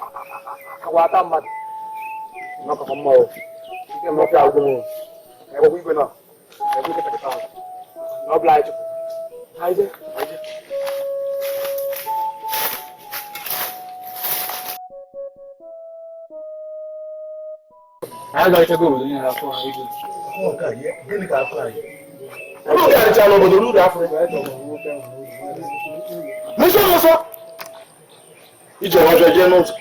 agwa ata mmadụ. N'ọkọkọ mma o. Ike m ọfịa agwụ m o. Ka egwekwa igwe nọ. Ka egwe kịta kịta ahụ. Na ọ bụla anyị chụpụ. Anyị jee, anyị jee. Anyị agaghịchago obodo niile afọ ha igwe. Gịnị ka afọ anyị? Unu garịchara obodo n'ụlọ afọ. N'ụsọ n'ụsọ. Ije ọjọọ jee n'ụzọ.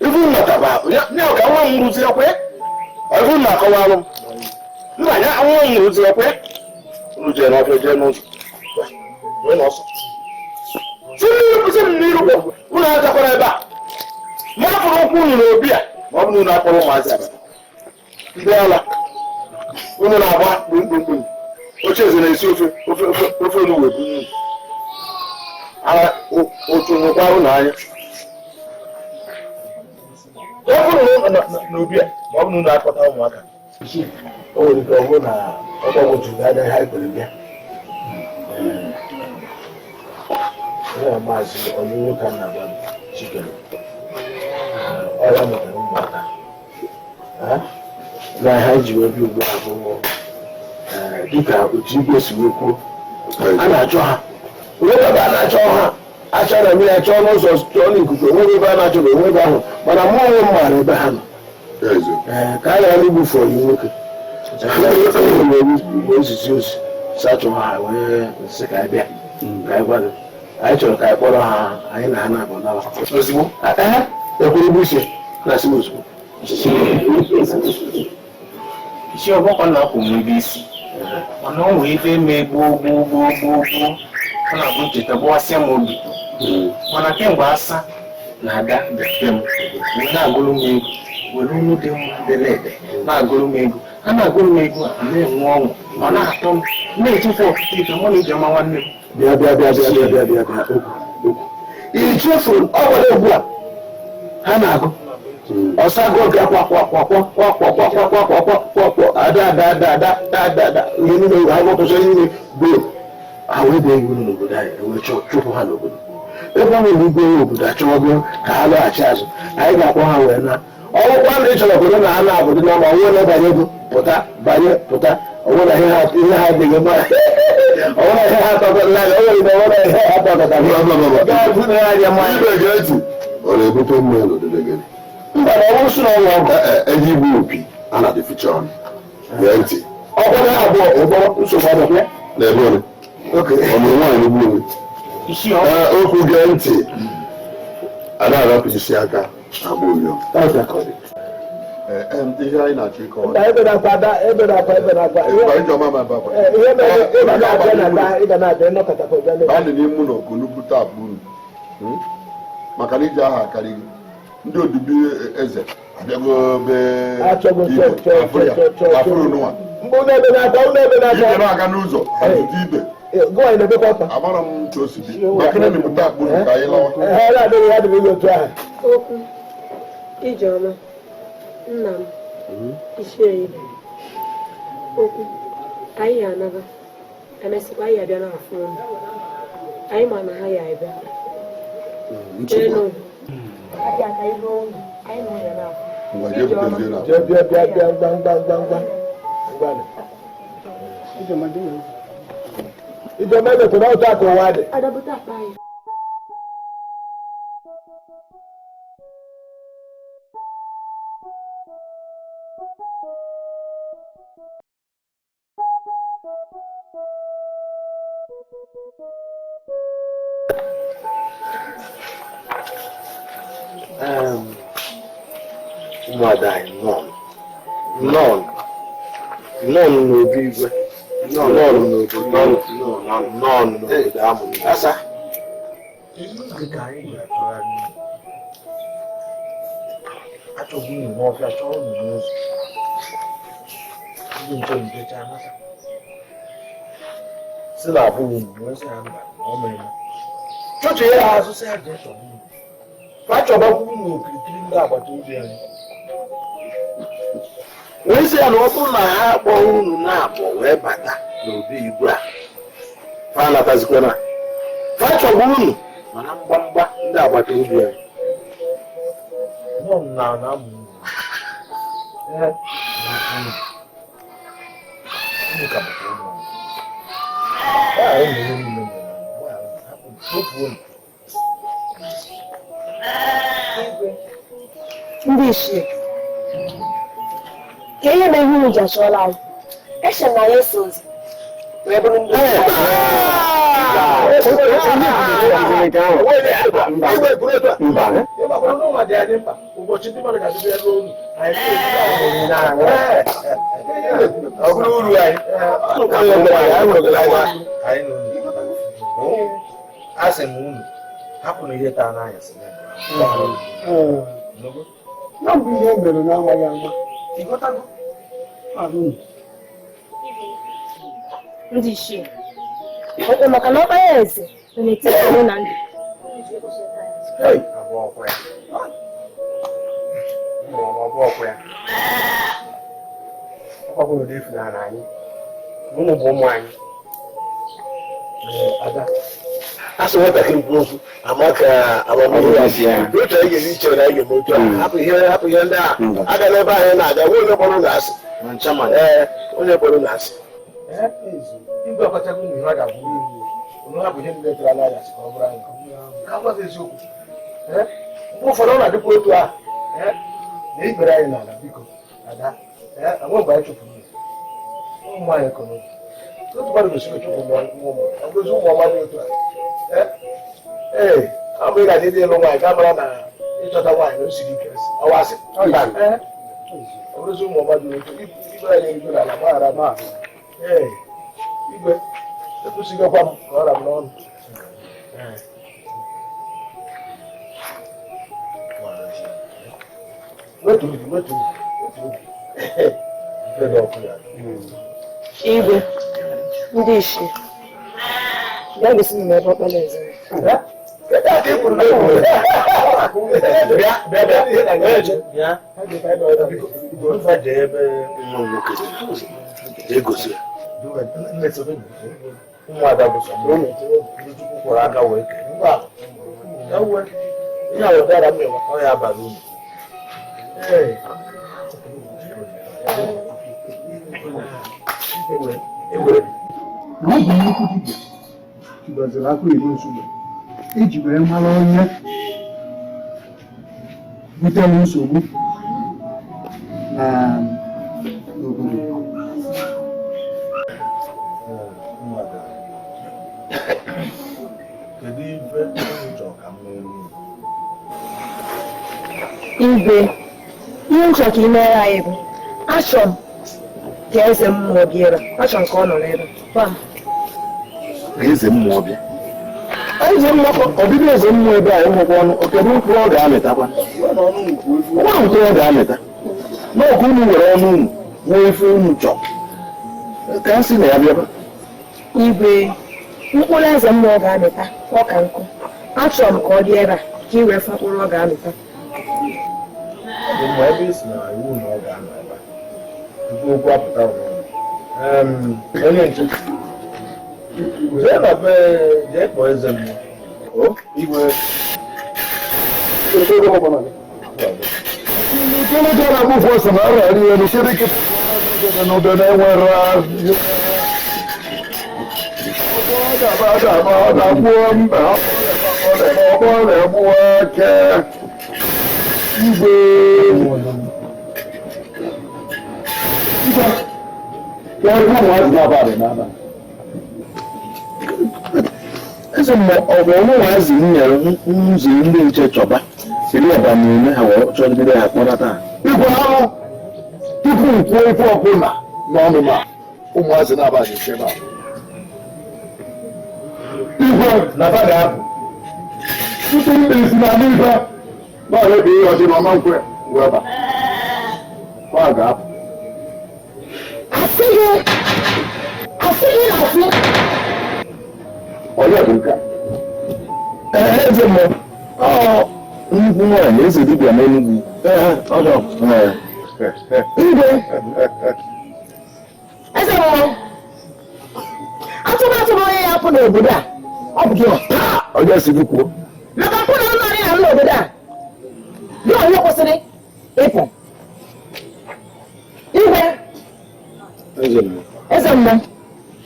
Ifu nnataba, ya ka nwa m rụzi ekwe. Ifu nna akọwalụ m. Nna ya nwa m rụzi ekwe. Unu jee n'ọfịa jee n'ụzọ. Wee n'ọsọ. Si mmiri kwụsị m n'iru unu agakwara ebe a. Ma afụrụ ụkwụ unu n'obi a ma ọ bụ na unu akpọrọ ụmụazị abata. Ndị ala unu na-agba kpumkpumkpum. Oche eze na-esi ofe ofe ofe ofe onugbu ebu unu. Ara otu nwekwa unu anya. Ọ bụrụ na n'obi a ma ọ bụ na unu akpọta ụmụaka. O nwere ike ọ bụrụ na ọ gbagwojuru anya ihe anyị kwere bịa. Ee, maazị onye nwoke a na-agwa m Chikere. Ọ ya mụtara ụmụaka. Na ha ji wee bịa ugbu a bụ dịka otu igwe si wee kwuo. A na-achọ ha. Onwe ebe a na-achọ ha. Achọ na mmiri achọ n'ụzọ chọọ n'ikuku onweghị ebe a na-achọ na onwe ebe ahụ mana mụ onwe m maara ebe ha nọ. Ee, ka a ghara igbufu ọyị nwoke. Ozizi ozi si achọ ha wee sị ka anyị bịa ka anyị gwa gị. Anyị chọrọ ka anyị kpọrọ ha anyị na ha na-abụ nawa. Ozugbo? Ee, ekwuru bụ isi na-asị m ozugbo. Isi ọgbakọ na-akwụ m ebe isi. Mana ọ nwee ebe mee gboo gboo gboo gboo gboo. Ọ na-abụ ncheta gbawasịa m obi. Mana kemgbe asa na ada bịa m wee na-agụrụ m ego were olu dị mma dere ede na-agụrụ m ego. Ha na-agụrụ m ego a na-enwe ọṅụ ọ na-atọ m na-echefu ọtụtụ ife mụ na Ijeọma nwanne m. Bịa bịa bịa bịa bịa bịa bịa bịa okwu okwu. I chefuru ọ gwara egwu a ha na-agụ. Ọsọ agụ nke kwa kwa kwa kwa kwa kwa kwa kwa kwa kwa kwa kwa kwa ada ada ada ada ada ada ihe niile ha gwapụcha ihe niile gboo. Ha wee bịa iwu n'obodo anyị wee chụpụ ha n'obodo. Ebe ọ nwere igwe obodo achọwago ka ha lọghachi azụ anyị ga-akpọ ha wee na ọgwụkwa ndị chọrọ obodo na ha na-abụdị na ma onwe na-abanye ego pụta banye pụta onwe na ihe ha adịghị mma onwe na ihe ha tọkọtara onwe na onwe na ihe ha tọkọtara ga-abụ na ya anya mmanya. Ibe gee ntị, ọ na-ebute mmanya n'odide gị. Mba na ọ bụrụ sị na ọnwa ọgwụ. Eji igbu opi a na-adị ficha ọnụ. Gee ntị. Ọkwọ na abụọ ụgbọrọ nsogbu adọkwa. Na ebe ole? Ọ mụrụ nwaanyị n'ugbo onwe. Okwu gee ntị. Ada arapụ isi aka agba ụyọ. Ihe anyị na-achọ ịkọwa. Ebe na-akwa ada, ebe na-akwa, ebe na-akwa. Ihe mere ị ga na-abịa na taa, ị ga na-abịa nnọkọta bịa n'ebe. Baanị n'ime ụlọ ka unu bute akpa unu. Maka na iji aha akarịghị. Ndị odibo eze abịago be igwe afụrụ nwa. Mgbe unu ebe na-akwa, unu ebe na-akwa. Ibe na-aga n'ụzọ, azụta ibe. Gụwa na-ebekwa ọkpa. Amara m ka o si dị. Maka na ebute akpa unu ka anyị lawa. Ee, adịghị adịghị otu ahụ. Okwu. Ijeọma, nna m, ichie ibe, okwu, anyị ya anaba, emesịkwa anyị abịa n'afọ unu. Anyị ma na ha ya abịa. Enu, abịa ka ihe unu, anyị nọ ya n'afọ. Bịa bịa bịa bịa ngwa ngwa ngwa ngwa. Ngwa. Ijeọma emetụrụ otu aka ụwa dị. Adabụta akpa anyị. Ụmụada anyị nọn nọn n'obi igwe nọn n'obodo nọn n'obodo amụrụ asa dịka anyị ga-atụgharị achọghị unu n'ọfịa chọọ unu n'ụzọ ndị nche njecha anata si na abụghị unu wee sị ha mba na ọ mere chọchị ya azụ sị ha jee chọba unu fa chọbakwa unu okirikiri ndị agbata obi anyị wee sị ya na ọ bụrụ na ha akpọghị unu na-abụ wee bata n'obi igwe a fa anatazikwana fa chọba unu mana mgbamgba ndị agbata obi anyị nọ na na amụ unu unu ka bụkwa ụmụ anyị gbaghara unu ihe niile mere anyị gbaghara unu hapụ kpofuo unu. Ndị ichie, ka ihe mere unu ji achọọla anyị, eche na anyị eso ozi wee bụrụ ndị ọ bụrụ uru anyị asị m unu hapụrụ ihe taa n'anyasị na mbụ ihe mere na-amaghị ama ịghọtago ndị ichie, ọ maka na ọkpara eze nọ n'etiti ọnwụ na ndụ. Unu bụ ụmụ anyị asị nwatakịrị kwuo okwu ama ka amamihe ya si otu anyị ga-esi chere na anyị ga-eme otu a hapụ ihe ndị a aga n'ebe anyị na-aga nwe onye kpọrọ ụlọ asị ee onye kpọrọ ụlọ asị igwe ọkọchago unu ihe ọ ga-abụ unu hapụ ihe niile tụrụ n'anyasị ka ọ bụrụ anyị ka m gwa gị eziokwu mgbe ụfọdụ ọ na-adịkwa otu a na ikpere anyị n'ala biko ada enwe mgbe anyị chụpụrụ unu ụmụ anyị kọrọ otu mmadụ gosiri chụpụ ụmụ ọgụzi ụmụ ọma dị otu a ee ọ bụ ị ga-adị ịlụ nwaanyị ka mara na ịchọta nwaanyị na o siri ike ọwasị ọ bụrụzi ụmụ ọma dị otu igwe anyị erigo n'ala gbaghara m ee igwe ekwụsịgokwa m ka ọ ra m n'ọnụ. Igwe, ndị ichie, bịa gosi m ebe ọkpara eze nọ. Ụmụada bụ sọ ndị Chukwu kwọrọ aka wee kee ọ ya abalị unu. Na ọ bụ nnukwu dibịa tụbaziri aka oyibo nsogbu iji wee mara onye butere nsogbu na n'obodo. Kedu ife unu chọrọ ka m mee unu? Igwe, ihe m chọrọ ka ị mere anyị bụ achọrọ m ka eze mmụọ bịa ebe a, achọrọ m ka ọ nọrọ ebe a. Gwa m. Eze mmụọ bịa eze mmụọ ọbịbịa eze mmụọ ebe a ịhụkwa ọnụ kedu mkpụrụ ọ ga-amịtakwa nwa mkpụrụ ọ ga-amịta n'ọkụ unu were ọnụ unu nwee ife unu chọọ ka m si na ya bịaba. Igwe, mkpụrụ eze mmụọ ga-amịta ọ ka nkụ. Achọrọ m ka ọ dị ebe a ka ị wee fụ mkpụrụ ọ ga-amịta. Mgbe ebe isi na iwu na ọ ga-anọ ebe a tupu okwu apụta onye nche jee na be jee kpọọ eze mmụọ igwe. Eze mmụọ ọ bụ ụmụazị m nyere nziri ndị nche chọba siri ọba na ha wee chọgide ha kpọnata ha. Igwe ahụ tupu m kwuo ife ọbụla n'ọnụ ma ụmụazị na-abaghị ise ebe a. Igwe na ba ga-apụ tupu m esi na n'ife na ọrịa bụ ihe ọjị na ọma nkwe wee ba. Ọ ga-apụ. Asịghị na asị. Onye bụ nke a? Ee, eze mmụọ ọ nnukwu nwaanyị eze dibịa n'Enugwu. Igwe eze mmụọ atụmatụ onye ya apụ n'obodo a ọ bụ gị. Onye si gị kwuo maka mpụ na ọnụ anyị na n'obodo a gị onye kwụsịrị ịpụ. Igwe eze mmụọ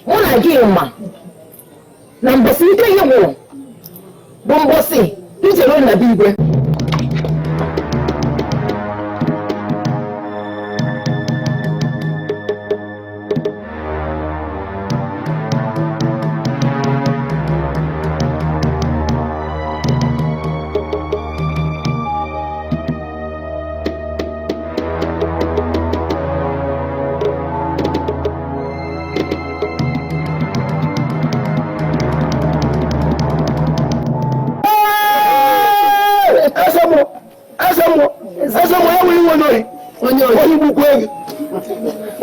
mụ na gị ma na mbọsị ike gị gwụrụ bụ mbọsị ijere na be igwe.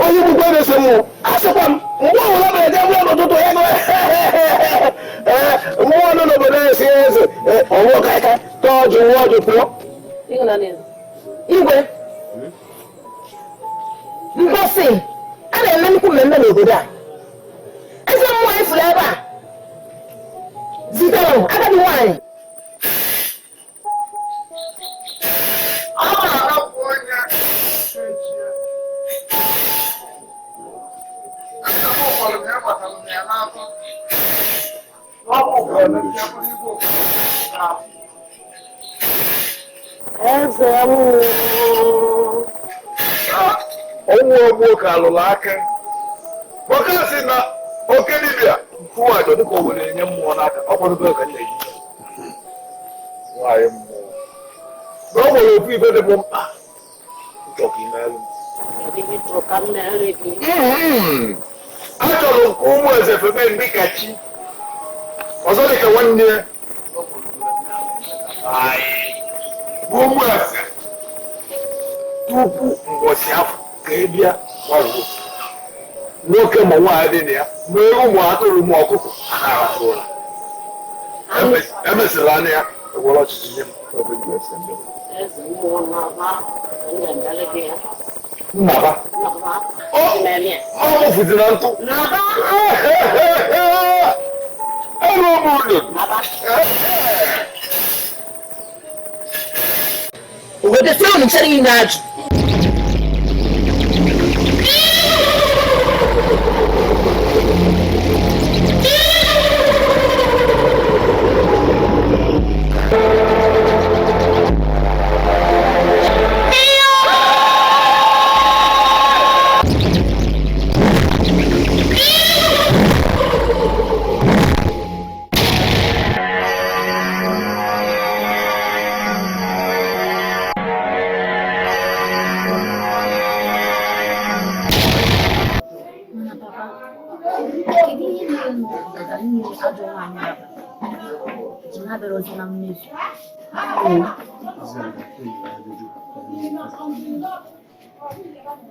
Onye gbukwa ego ese mmụọ asịkwa m mgbe ọbụla mere mmụọ n'ụtụtụ ya gụọ mmụọ nọ n'obodo esi eze ọnwụ kaika tọọ ọjụ nwa ọjụ pụọ. Igwe mbọsị a na-eme nnukwu mmemme n'obodo a eze mmụọ ifuru ebe a zitere agadi nwaanyị. Eze mmụọ ọnwụ ọgbụ ka alụrụ aka maka sị na oke dibịa kwuo aja dịka o were enye mmụọ n'aka ọ kwadobe ka nna eji nwaanyị mmụọ na ọ nwere ofu ife dị bụ mkpa nchọka imelụ. Achọrọ m ka ụmụ eze febe ndị ka chi ọzọ dịka nwanne ya bụ ụmụ eze tupu mbọchị afọ ka ị bịa gbaruo nwoke ma nwaanyị dị na ya ma ewu ma atụrụ ma ọkụkọ a na-arahụ ụra emesịrị anya ya ewere ọchịchị nye m nnaba ọ mụfụzi na ntụ ebe ọ bụ ụlọ. Obodo si unu chere ị na-ajụ.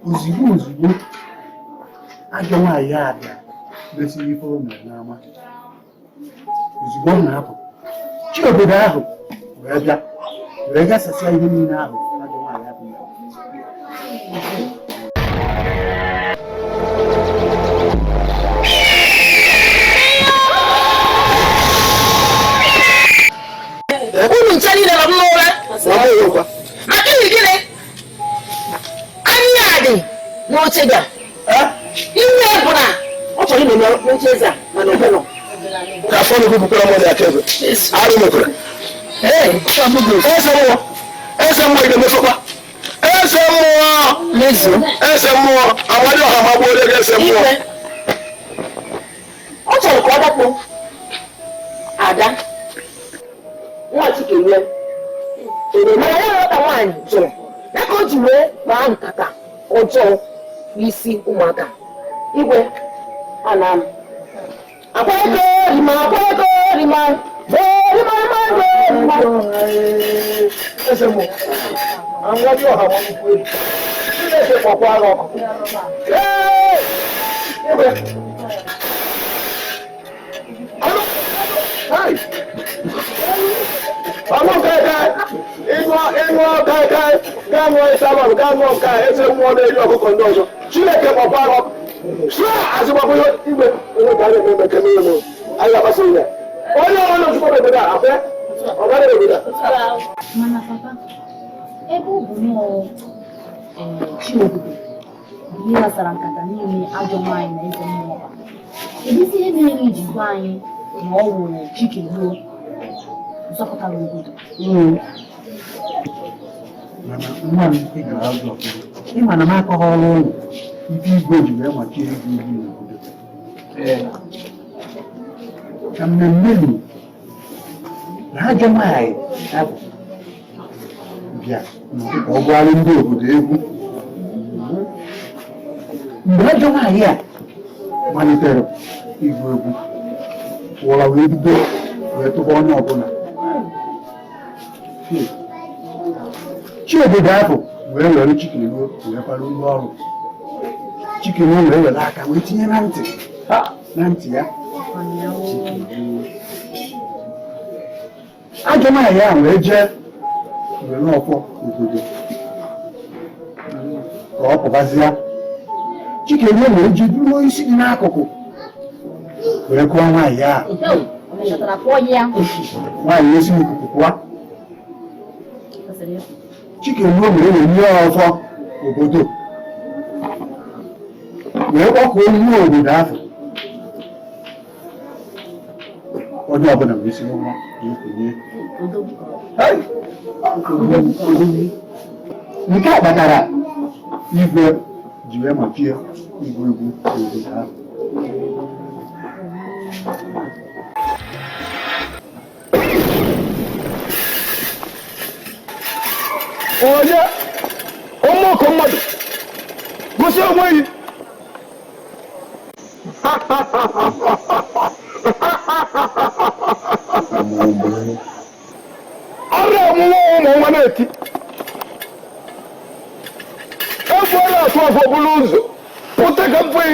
Ozugbo ajọ nwaanyị a bịa mesiri ife o mere n'ama ozugbo ọ na-apụ chi obodo ahụ wee bịa wee gasasịa ihe niile ahụ ajọ nwaanyị ahụ mere. Unu nche niile nọ n'ụra. Maka ihi gịnị? Anya dị n'oche gị a. Ihe bụ na ọ chọrọ ime n'oche eze a mana o nọ. Ka afọ n'okwu kwukwara mmadụ aka ebe. Arụ mekwara. Eze mmụọ. Eze mmụọ ị ga-emefekwa. Eze mmụọ. Eze mmụọ. Amadi ọha ma gbuo onye ga-eze mmụọ. Ọ chọrọ ka ọ dapụ Ada nwa Chikelie. Mana ya nwata nwaanyị jụrụ ya ka o ji wee kpaa nkata ọjọọ n'isi ụmụaka. Igwe ana m akwa ego rima akwa ego rima rima rima rima. Eze mmụọ. Amadi ọha ma gbuo onye. Chineke kpọkwa agha ọkụ. Ee! Igwe. Ọṅụ kaikai, ịṅụọ kaikai, gaa ṅụọ ịsalọn, gaa ṅụọ nke a, eze mmụọ na-eri ọkụkọ ndị ọzọ. Chineke kpọkwa agha ọkụ. Sụọ azịgbakwa ihe igwe onye ka a na-eme eme eme anyị agbasa ya. Onye ọbụla ozugbo n'obodo a, afọ ya? Ọ gaghị n'obodo a. Mana papa, ebe ọ bụ nnọọ Chiobodo bụ ihe gbasara nkata niile ajọ nwaanyị na eze mmụọ kpa. Kedụzi ihe mere iji gwa anyị na ọ wụrụ Chikeluo zọpụtara obodo? Mana nwa m ị gara ụzọ ọfụma. Ị ma na m akọghị ọrụ ụlọ ife igwe ji wee machie egwu egwu n'obodo. Ka mmemme ruru na ajọ nwaanyị abụ bịa ka ọ gụọrọ ndị obodo egwu. Mgbe ajọ nwaanyị a malitere igwu egwu, ụra wee bido wee tụba onye ọbụla. Chi obodo ahụ wee were Chikeluo wee kwara ụlọ ọrụ. Chikeluo wee were aka wee tinye na ntị na ntị ya. Ajọ nwaanyị ahụ wee jee were ọfọ obodo ka ọ pụbazịa. Chikeluo wee jee buru isi dị n'akụkụ wee kụọ nwaanyị ahụ. Nwaanyị esi n'ikuku pụọ. Chikeluo wee wenye ọfọ obodo wee kpọkuo mmụọ obodo ahụ. Onye ọbụla wee si n'ụlọ wee kwenye. Nke a kpatara igwe ji wee machie igwu egwu n'obodo ahụ. Onye ụmụọkụ mmadụ gosi onwe gị. Ọrịa ọmụmụ ụmụ nwa na-eti egwu ọrịa atụ afọ bụrụ ụzọ pụta ka mfe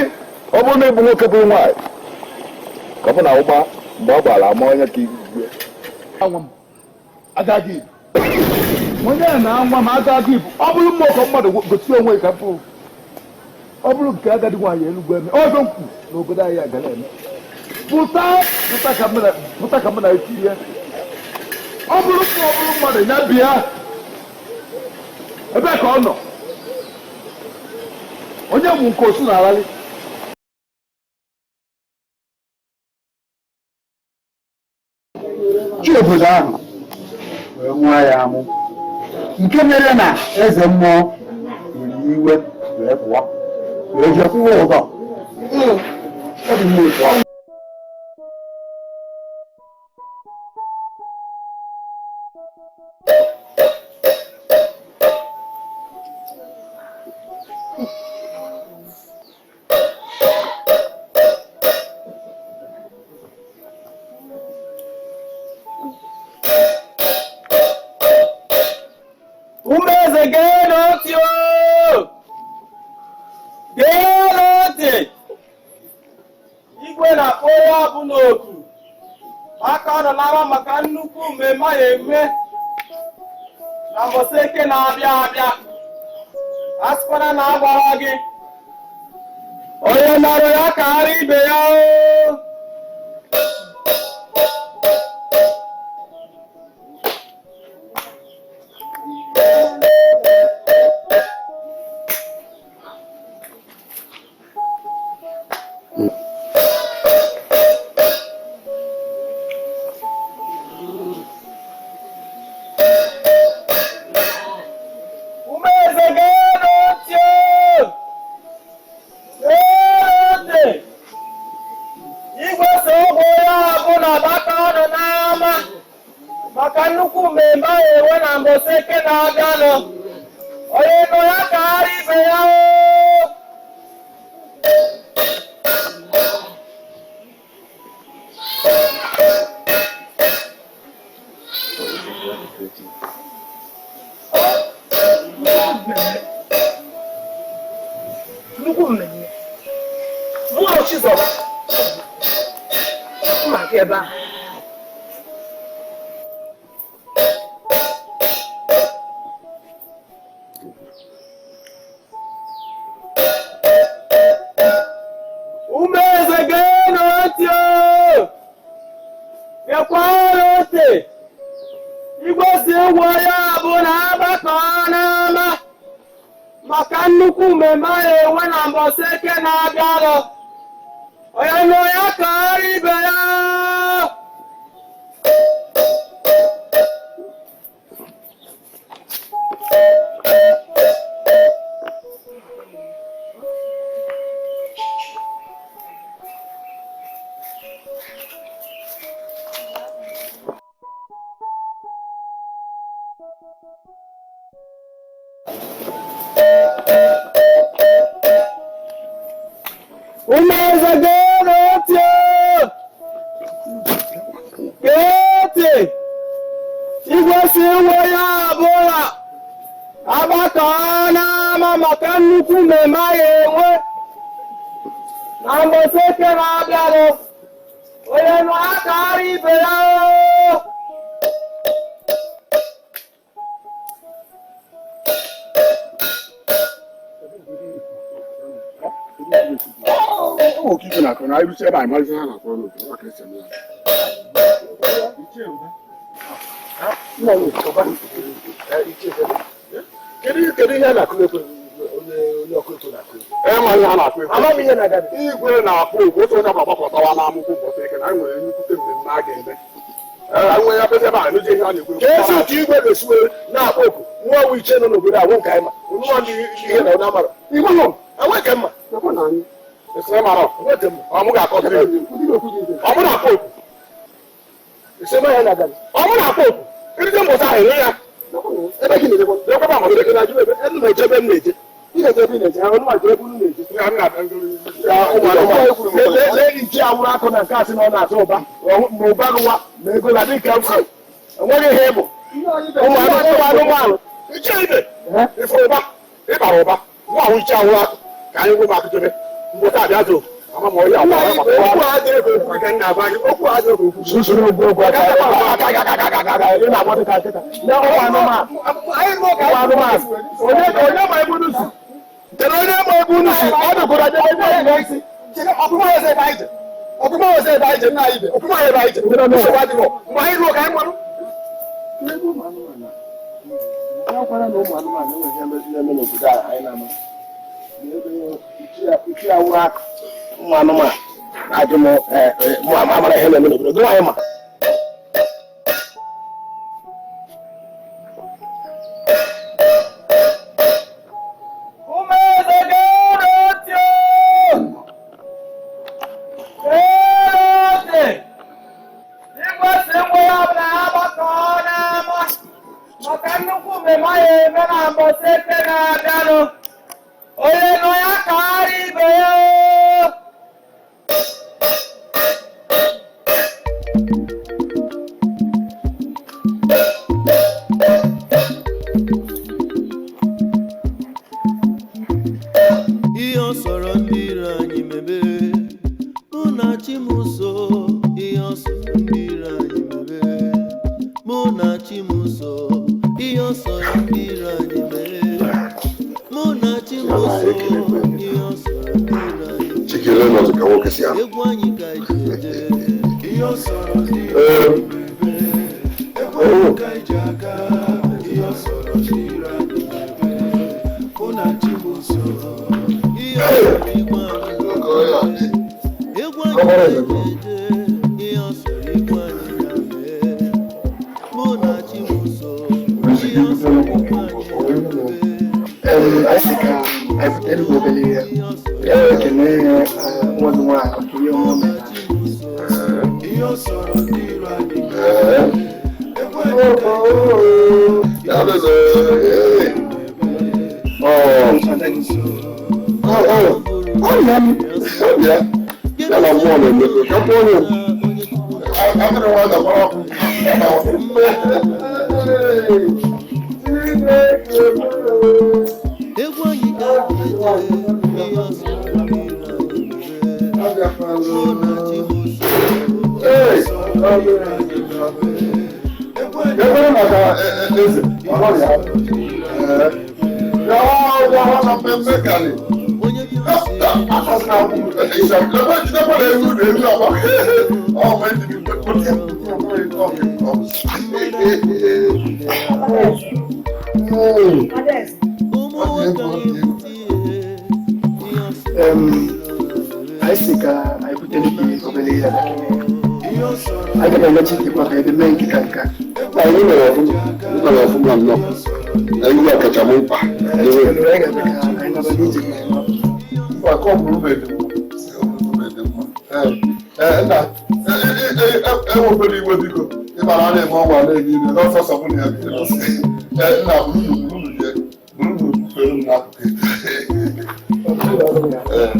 ọ bụrụ na ịbụ nwoke bụrụ nwaanyị ka ọ bụ na ụgba mgbe ọ gbara ama onye ka igwe agaghị onye a na-anwa m agaghị ibu ọ bụrụ mmụọ ka mmadụ gosi onwe ka mfụ ọ bụrụ nke agadi nwaanyị elugwu eme ọzọ nkwu n'obodo anyị agara eme pụta pụta ka mụ na eti ya ọ bụrụ mmụọ ọ bụrụ mmadụ ya bịa ebe ka ọ nọ onye mụ nke osu na-aralị. Chi obodo ahụ wee nwụọ ya amụ nke mere na eze mmụọ were iwe wee pụọ wee jekwuo ụdọ. Ọ dị mma otu ahụ. Maka nnukwu mmemme a eme na mbọsị eke na-abịa abịa A sịkwana na a gwara gị. Onye nọrọ ya ka ara ibe ya o. Umeze gee ntị o! Gee ntị! Igwe so ụgwọ ya ọbụla gbakọ ọnụ n'ama maka nnukwu mmemme a enwe na mbọsị eke na-abịanụ. Onye nọ ya ka ara ibe ya o! Nnukwu mmemme. Mụ na Chizọba mma aga ebe ahụ. Umeze gee ntị o! Gekwanụ ntị! Igwe si ụgwọ ya bụ na agbakọ n'ama maka nnukwu mmemme a na-enwe na mbọsị eke na-abịanụ. Onye nụ ya ka ara ibe ya! Umeze gee ntị o! Gee ntị! Igwe si ụgwọ ya abụla agbakọ n'ama maka nnukwu mmemme a ga-enwe na mbọsị eke na-abịanụ. Onye nụ aka ara ibe ya o! Ọ ka igwe na-akọ na anyị ebe anyị mara ha na-akọ n'otu ọ ka esi eme ya. Kedu ihe a na-akụ ekwe onye onye ọkụ ekwe na-akụ ekwe? Ee, ma ihe a na-akụ ekwe. Ama m ihe na-aga. Igwe na-akpọ oku otu onye ọbụla gbakọtawa n'amụkwụ ụbọchị eke na anyị nwere nnukwute mmemme a ga-eme. Ee, anyị nwere ya pezi ebe a nụzie ihe a na-ekwu. Ka ezi otu igwe ga-esi wee na-akpọ oku nwa ọnwụ iche nọ n'obodo a nwụ nke anyị ma nwa ndị ihe na ọ mara Igwe nọ. enwe ka mma Ekwe na anyị. Esi mara. enwe ka mma Ọ mụ ga-akọ gị. Ọ mụ na-akpọ oku. esi eme ihe na-aga. Ọ mụ na-akpọ oku. Irite mbọsị ahụ ere ya. Ebe gị na-ejekwa Ekwe ma ebe gị na-ajụ ebe ebe na-eje ebe m na-eje ị na-eje ebe ị na-eje ha ọnụ ma ebe unu na-eje. Ya m na-abịa ya ụmụ anụmanụ. Lee iche awụrụ akụ na nke asị na ọ na-atụ ụba ma ụba gụwa ma ego na dị ka mfe enweghị ihe ịbụ ụmụ anụmanụ. Iche ibe. Ife ụba. Ịbara ụba. Nwa ahụ iche ahụ akụ. Ka anyị gwụ m akụjebe. Mbọsị abịa zụ. Ama m ọhịa Nna agwa anyị maka okwu a adịghị ekwu maka nna agwa gị okwu a adịghị ekwu. Susuru ogwu ogwu aka aka ị na-agba dịka nkịta. Na ụmụ anụmanụ. Ụmụ anụmanụ. Onye onye ma ebe unu si? Kedu onye ma ebe unu si? Ọ dịkwara ebe ebe anyị na-esi. Ọkụma ọzọ ebe anyị je. Ọkụma ọzọ ebe anyị je nna anyị ibe. Ọkụma ebe anyị je. Nsogbu adịghị. Mgbe anyị ruo ka anyị marụ. Akwara na ụmụ anụmanụ enweghị ihe na-eme n'obodo a anyị na-ama. Ichi awụrụ akụ ụmụ anụmanụ na-ajụ m mụ amara ihe na-eme n'obodo gị anyị ma. Umeze gee ntị o! Gee ntị! Igwe si ngwa ya ọbụla agbakọ n'ama maka nnukwu mmemme a ga-eme na mbọsị eke na-abịanụ. Onye nọ ya ka ara ibe ya o! Ihe ọ sọrọ ndị iro anyị mebe, mụ na chi m so. Ihe ọ sọrọ ndị iro anyị mebe, mụ na chi m so. Ihe ọ sọrọ ndị iro anyị mee, mụ na Chikere nọzụ ka nwoke si ahụ. Anyị ka anyị butere gị obere ihe ya ekele nwa gị nwaanyị maka ihe ọma mere. Anyị si ka anyị butere gị obere ihe anyị ga-emechi dịkwa ka ebe mee nkịta nka. Anyị mere ọfụma nnọọ. Egwu a kacha m mkpa. Enwekwara iwe biko ịmara a na-eme ọnwa na-enye ime n'ọsọsọ mụ na ya bi nna buru buru m n'akụkụ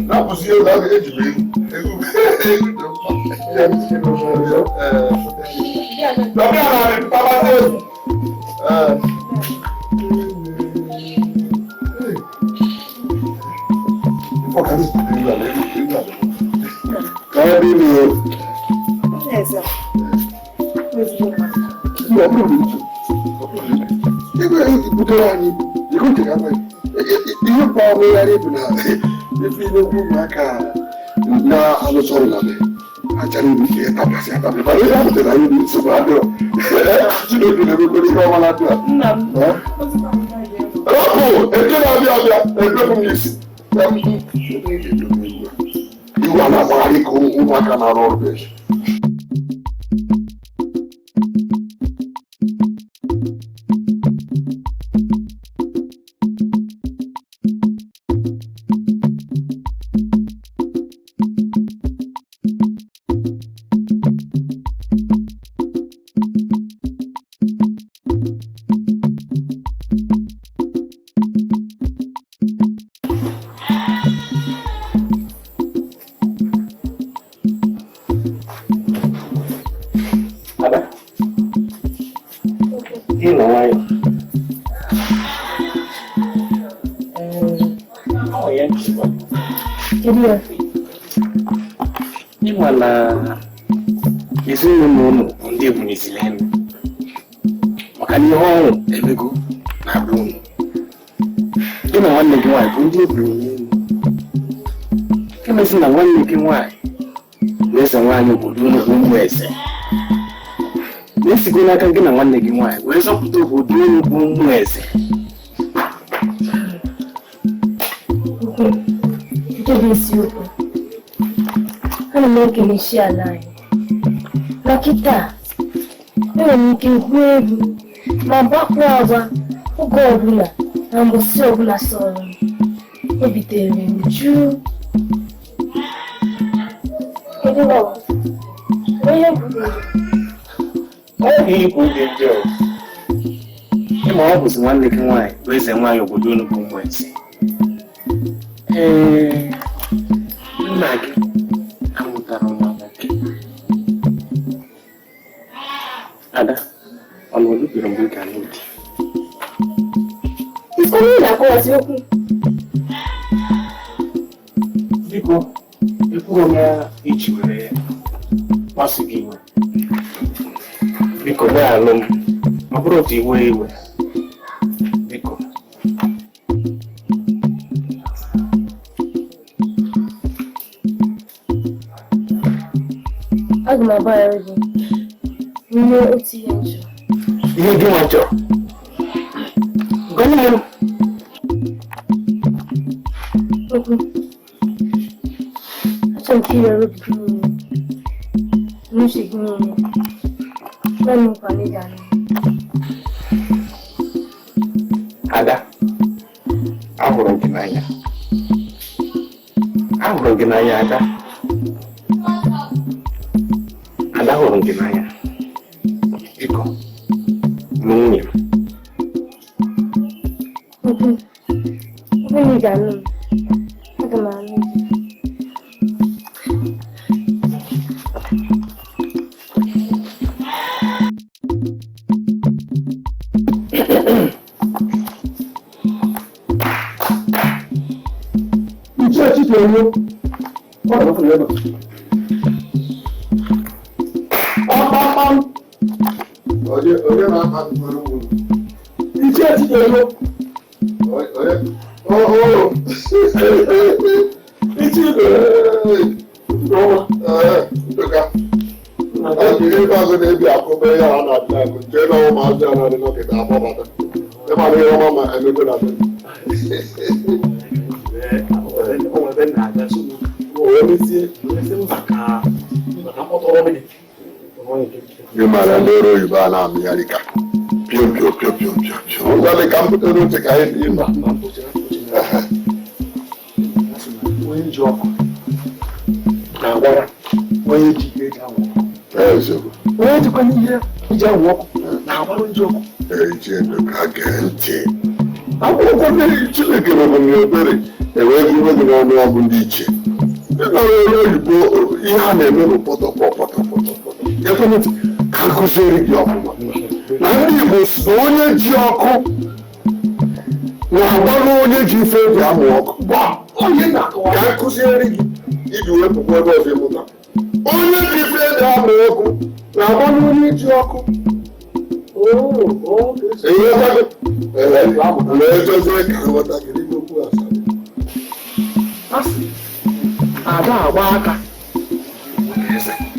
na-akwụsị ego ahụ eji m egwu egwu dị mkpa. Ihe mkpagharị bụ na ife n'egwu ụmụaka na-alụsọ ọrụ na be achara ibu ike tapasị atapị mana ihe a pụtara anyị bụ nsogbu adịrọ. Chineke na-emekwere ihe ọma na-adị a. Rapụ eke na-abịa abịa ebepụ m n'isi iwu a na-agbagharị ka ụmụaka na-arụ ọrụ be. Ịma na ezinụlọ ụnụ bụ ndị ebuniziri elu maka na ihe ọnwụ emego na-abụ ụnụ. Gị na nwanne gị nwaanyị bụ ndị eburu n'elu nke mezi na nwanne gị nwaanyị na eze nwaanyị obodo ụnụ bụ ụmụ eze na-esigo n'aka gị na nwanne gị nwaanyị wee zọpụta obodo ụnụ bụ ụmụ eze. Nke bụ isiokwu, ana m ekele chi ala anyị na kịta enwere m ike gwuo egwu ma gbapụ agwa oge ọbụla na mgbụsị ọbụla sọrọ m. Obi tere m jụụ. Kedu onye kwuru? Ọ bụ ikwu dị njọ. Ịma ọ bụzi nwanne gị nwaanyị bụ eze nwaanyị obodo unu bụ ụmụ eze. Ee, nna gị amụtara nwa nwoke. Ada, ọ na olubere mgbe ị ga-alụ di? Onye na-akọwazi okwu? Biko, ekwuro m ya iji were kpasu gị iwe. Biko, gbaghalụ m, ọ bụrụ otu iwe iwe. Biko. Aga m agbaghara gị n'ime otu ihe m chọrọ. Ihe gị nwa chọrọ? Gọnye m. Okwu. Achọrọ m ka ị were obi gị niile na uche gị niile kwee m nkwa na ị ga-anụ m. Ada, ahụrụ m gị n'anya. Ahụrụ m gị n'anya, Ada. Ada, hụrụ m gị n'anya. Biko, lụọ nwunye m. Okwu. Ọ bụrụ na ị ga-anụ m, aga m anụ gị. Ichie Chikeru, ọ na-afụ ya ebe a. Kpamkpamkpam. Onye onye na-akpa mkpụrụ ugwu? Ichie Chikeru. Onye? Oh, Ichie oh. Ndụka. Ihe ọzọ na-ebi akụba ihe a na-adị akụ nke na ụmụazị a na-adị n'ọkịta akpọbata. Ịma na ihe ọma ma emego na be. O nwere ebe m na-aga so o wee mezie mba ka maka mkpọtụrụ gị. Gị mara ndị ọrụ oyibo a na-amịgharị ka pio pio pio pio pio pio. Ngwa dị ka m butere oche ka anyị dị mba. Onye ji ọkụ na-agwara onye ji ihe eji anwụ ọkụ. Eziokwu. Onye jikwa ihe eji anwụ ọkụ na-agbara ndị ọkụ. Ichie Ndụka, gee ntị. Akwụkwọ ndị Chineke mere m ebere ewee gụrụ gị n'ọnụ ọgụ ndị ichie. Ndị nọrọ ọrụ oyibo ihe a na-eme bụ pọtọpọ pọtọpọ pọtọpọ. Ekwentị ka m kụziere gị ọfụma. Na ndị Igbo si na onye ji ọkụ na-agbara onye ji ife eji amụ ọkụ. Onye na-akọwa. Ka m kụziere gị iji wepụkwa ebe ọzọ ịmụta. Onye ji ife eji amụ ọkụ na-agbara onye ji ọkụ. Ịghọtago? Ee, na-edozie ka nghọta gị n'ime okwu asaa. A sị ada agba aka.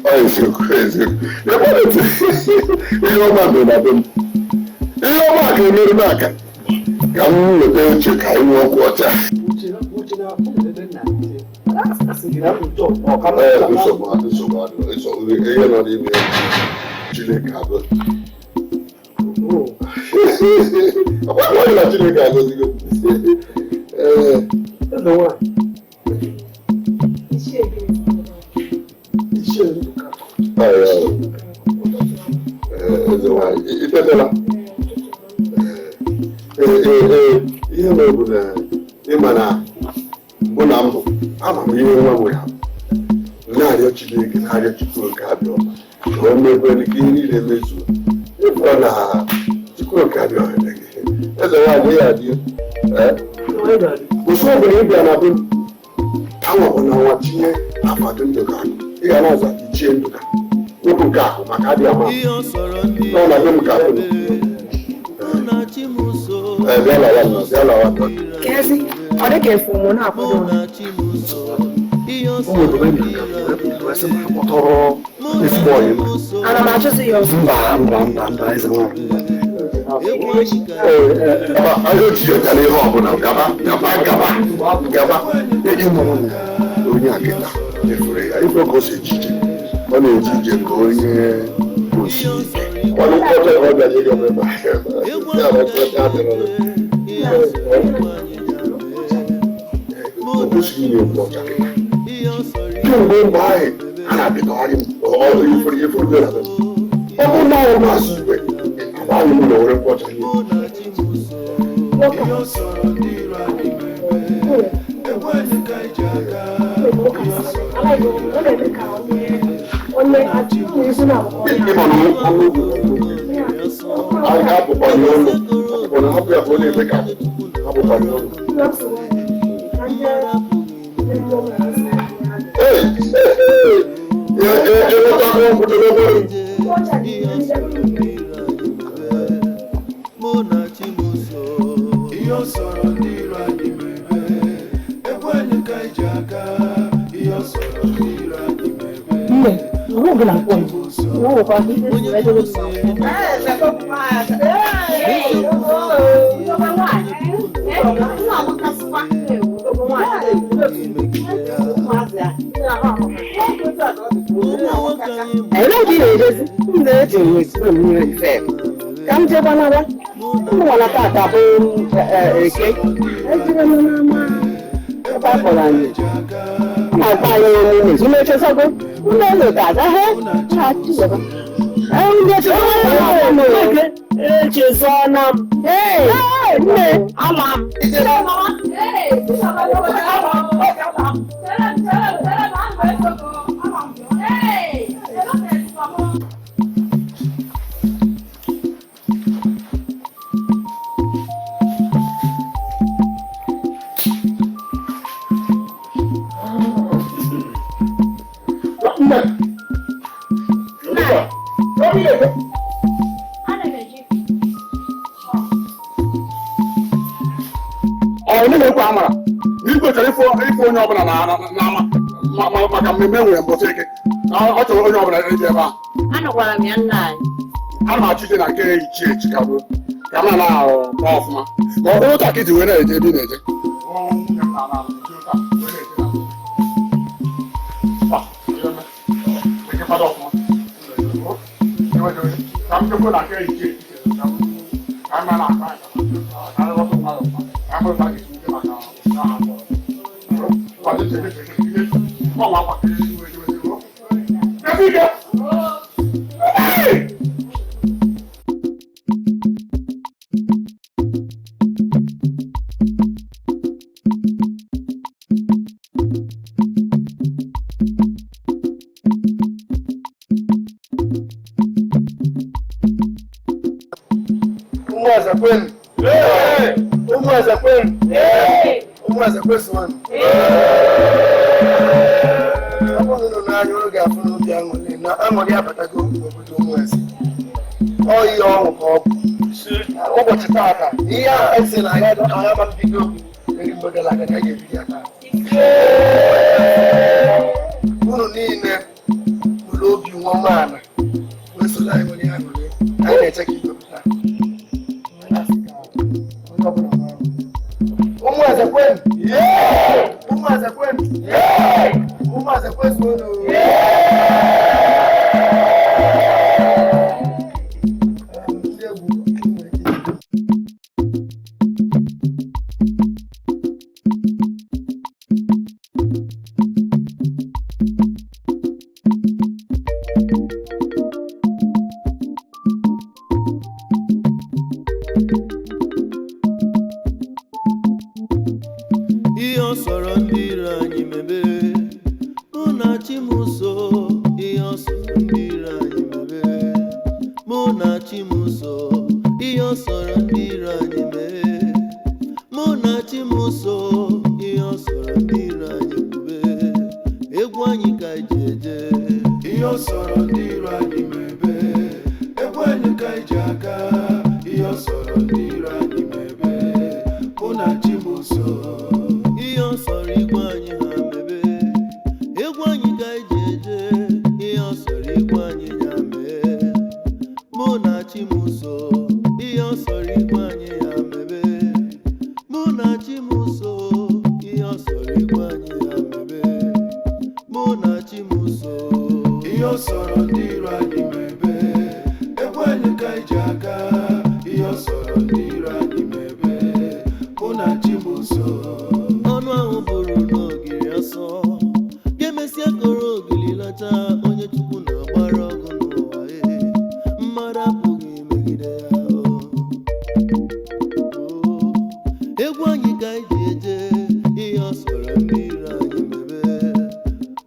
Ọ eziokwu, eziokwu. Ekwentị ihe ọma mere na be m. Ihe ọma ka emere m aka. Ka m weta oche ka anyị nwee ọkụ ọcha. Ee, nsogbu adị, nsogbu adị. Nsogbu ihe nọ n'ime ya. Chineke agọzi. Ọkwa na Chineke agọzigo. Ee. Eze nwanyị. Ichie gịnị? Ichie Ndụka. Eze nwanyị, i tetala? Ee, ihe mere bụ na ịma na mbụ na mbụ ama m ihe nwa nwere ahụ. Na-arịọ Chineke, na-arịọ Chukwu nke abịa ọma ka o mekwere ka ihe niile mezuo. Ịfụrụ na Chukwu nke abịa ọma eme gị. Eze nwanyị, ya adị. Ụsọ ọbụla ị bịa na be m, anwakwa na nwa tinye afado Ndụka akụ. Ị ga na-aza Ichie Ndụka. Wepụ nke ahụ maka adịghị ama. Nọ na be m ka ahụ nọ. Ee, bịa lawa nọ, bịa lawa nọ. Kezi, ọ dị ka efu mụ na-akwado m. Ụmụ obodo m ga wee sị ma kpọtọrọ ezigbo ọyị m. Ana m achụzi ya ọsọ. Mba, mba, mba, mba, eze nwanyị, mba. Gaba, anyị etinyechara ihe ọbụla, gaba, gaba, gaba, gaba. Ịnụrụ na onye akịta efuru ya, ife ka o si eji ije. Ọ na-eji ije ka onye osi ike. Ọnụ mkpọcha ka ọ bịara ịrịọ m ebe a. Ya bụ mkpọcha adịrọ m. O kwesịghị inye mkpọcha kịta. Kemgbe mgbe ahụ, a na-apịtọgharị m. Ọ ifuru ifuru bịara m. Ọ bụrụ na ọ maazị igwe, agbaghị m na were mkpọcha nye. Ọ na-eme ka onye onye Ịma na ọnụ ugwu a ga-apụkwanye ọnụ. Apụkwana hapụ ya ka ọ na-eme ka apụkwanye ọnụ. Ee, enwetago ọgwụ debe m. Ihe ọ sọrọ ndị iro anyị mebe, egwu anyị ka anyị ji aga. Ihe ọ sọrọ ndị iro anyị mebe, Ka m jekwanara ụmụnwana tata bụ eke ejire m n'ama ebe a kpọrọ anyị na-agwa anyị omume unu echezago unu elota he echezọna m nne ama m. Ife onye ọbụla n'ama maka mmemme nwere mbọsị eke ọ chọrọ onye ọbụla eji ebe a. Anụkwara m ya nna anyị. Ana m achọ ije na nke ichie Chikado ka m na ahụ ọfụma ma ọ bụrụ ka iji wee na-eje ebe ị na-eje. Ụbọchị taata ihe a esi na ya ma mbido eri mgbe gara aga ka ga-ebido ya taa. Unu niile nwere obi nwa nwaala wee soro anyị nwere aṅụrị anyị na-eche ka igwe pụta. Ụmụ eze kwenu! Ụmụ eze kwenu! Ụmụ eze kwezuonu! Ihe ọ sọrọ ndị iro anyị mebe, mụ na chi m so. Ihe ọ sọrọ ndị iro anyị mebe, mụ na chi m so. Ihe ọ sọrọ ndị iro anyị mee, mụ na chi m so. Ihe ọ sọrọ ndị iro anyị kwube, egwu anyị ka ji eje. Ihe ọ sọrọ ndị iro anyị mebe, egwu anyị ka ji aga. Ihe ọ sọrọ ndị iro anyị mebe, mụ na chi m so. Ihe ọ sọrọ igwe anyị ha mebe, egwu anyị ka eji eje. Ihe ọ sọrọ igwe anyị ya mee, mụ na chi m so. Ihe ọ sọrọ igwe anyị ya mebe, mụ na chi m so. Ihe ọ sọrọ igwe anyị ya mebe, mụ na chi m so. Ihe ọ sọrọ ndị iro anyị mebe, egwu anyị ka eji aga. Ihe ọ sọrọ ndị iro anyị mebe, mụ na chi m so. Ọnụ ahụ bụrụ n'ogiri ọsọ ga-emesịa koro ogiri lacha. Onye Chukwu na-agbara ọgụ n'ụwa e, mmadụ apụghị imegide ya. Egwu anyị ka anyị ji eje. Ihe ọ sọrọ ndị iro anyị mebe,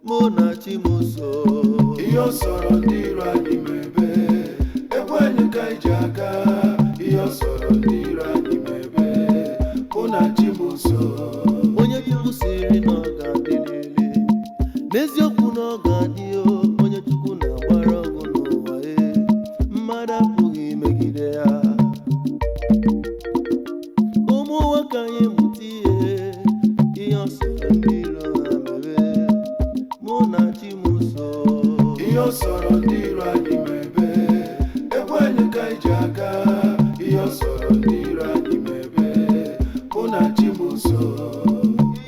mụ na chi m so. Ihe ọ sọrọ ndị iro anyị mebe, egwu anyị ka anyị ji aga. Ihe ọ sọrọ ndị iro anyị mebe, mụ na chi m so. Onye Chukwu siri na ọ ga-adị n'ele, n'eziokwu na ọ ga-adị o. Onye Chukwu na-agbara ọgụ n'ụwa e, mmadụ apụghị imegide ya. Ụmụ nwoke anyị mụta ihe. Ihe ọ sọrọ ndị iro ha mebe, mụ na chi m so. Ihe ọ na chi m so.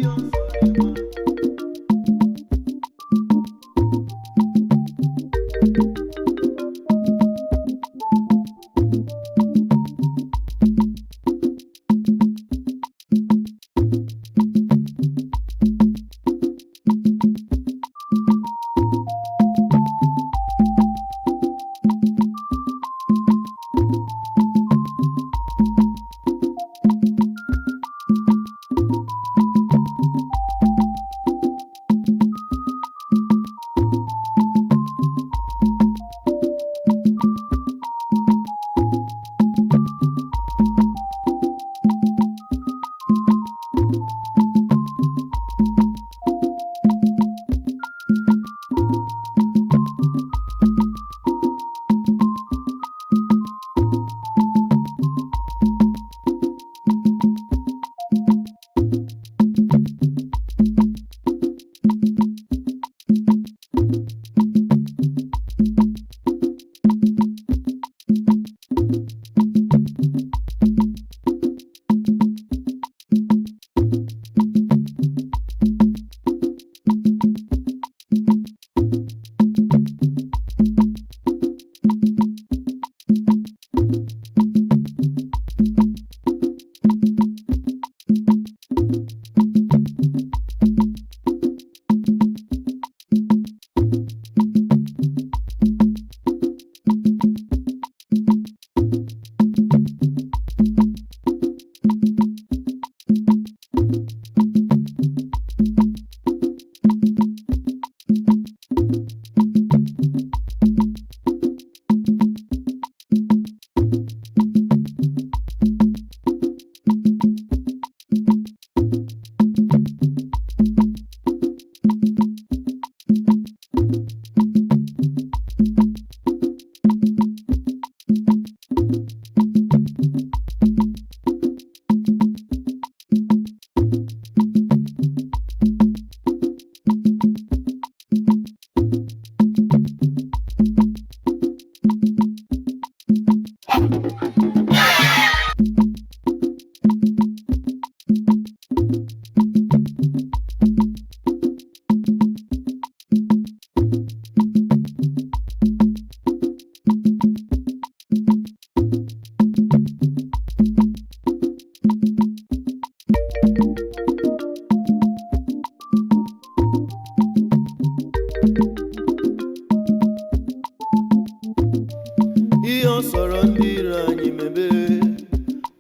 Ihe ọ sọrọ ndị iro anyị mebe,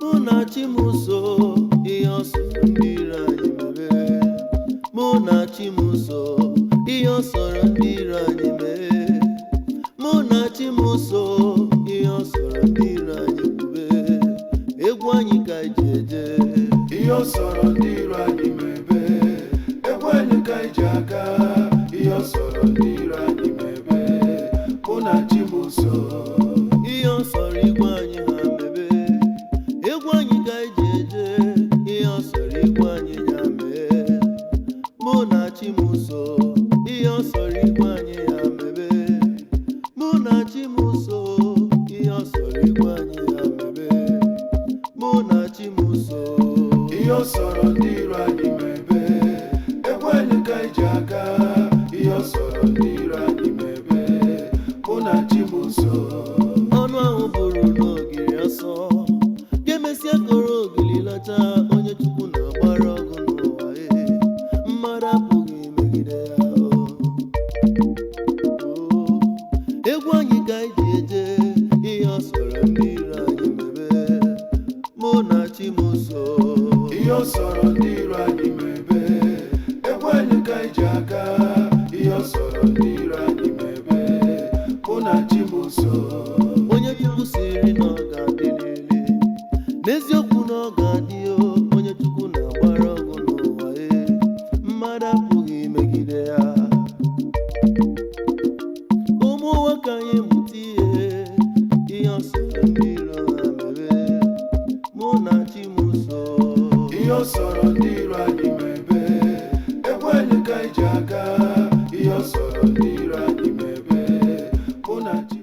mụ na chi m so. Ihe ọ sọrọ ndị iro anyị mebe, mụ na chi m so. Ihe ọ sọrọ ndị iro anyị mee, mụ na chi m so. Ihe ọ sọrọ ndị iro anyị kwube, egwu anyị ka ji eje. Ihe ọ sọrọ ndị iro anyị mebe, egwu anyị ka ji aga. Ihe ọ sọrọ ndị iro anyị mebe, mụ na chi m so. Ihe ọ sọrọ igwe anyị ha mebe, egwu anyị ka ji eje. Ihe ọ sọrọ igwe anyị ya mee, mụ na chi m so. Ihe ọ sọrọ igwe anyị ya mebe, mụ na chi m so. Ihe ọ sọrọ igwe anyị ya mebe, mụ na chi m so. Ihe ọ sọrọ ndị iro anyị mebe, egwu anyị ka ji aga. Ihe ọ sọrọ ndị iro anyị mebe, mụ na chi m so. Ọnụ ahụ bụrụ n'ogiri ọsọ ga-emesịa koro ogiri lọcha. Onye Chukwu na-agbara ọgụ n'ụwa, ee, mmadụ apụghị imegide ya. O egwu anyị ka anyị ji eje. Ihe ọ sọrọ ndị iro anyị mebe, mụ na chi m so. Ihe ọ sọrọ ndị iro anyị mebe, egwu anyị ka anyị ji aga. Ihe ọ sọrọ ndị iro anyị mebe, mụ na chi m so. Onye Chukwu siri na ọ ga-adị lele, n'eziokwu na ọ ga-adị o. Onye Chukwu na-agbara ọgụ n'ụwa, ee, mmadụ apụghị imegide ya. Ụmụ nwoke anyị mụta ihe. Ihe ọ sọrọ ndị iro ha mere, mụ na chi m so. Ihe ọ sọrọ ndị iro anyị mebe, egwu anyị ka anyị ji aga. Ihe ọ sọrọ ndị iro anyị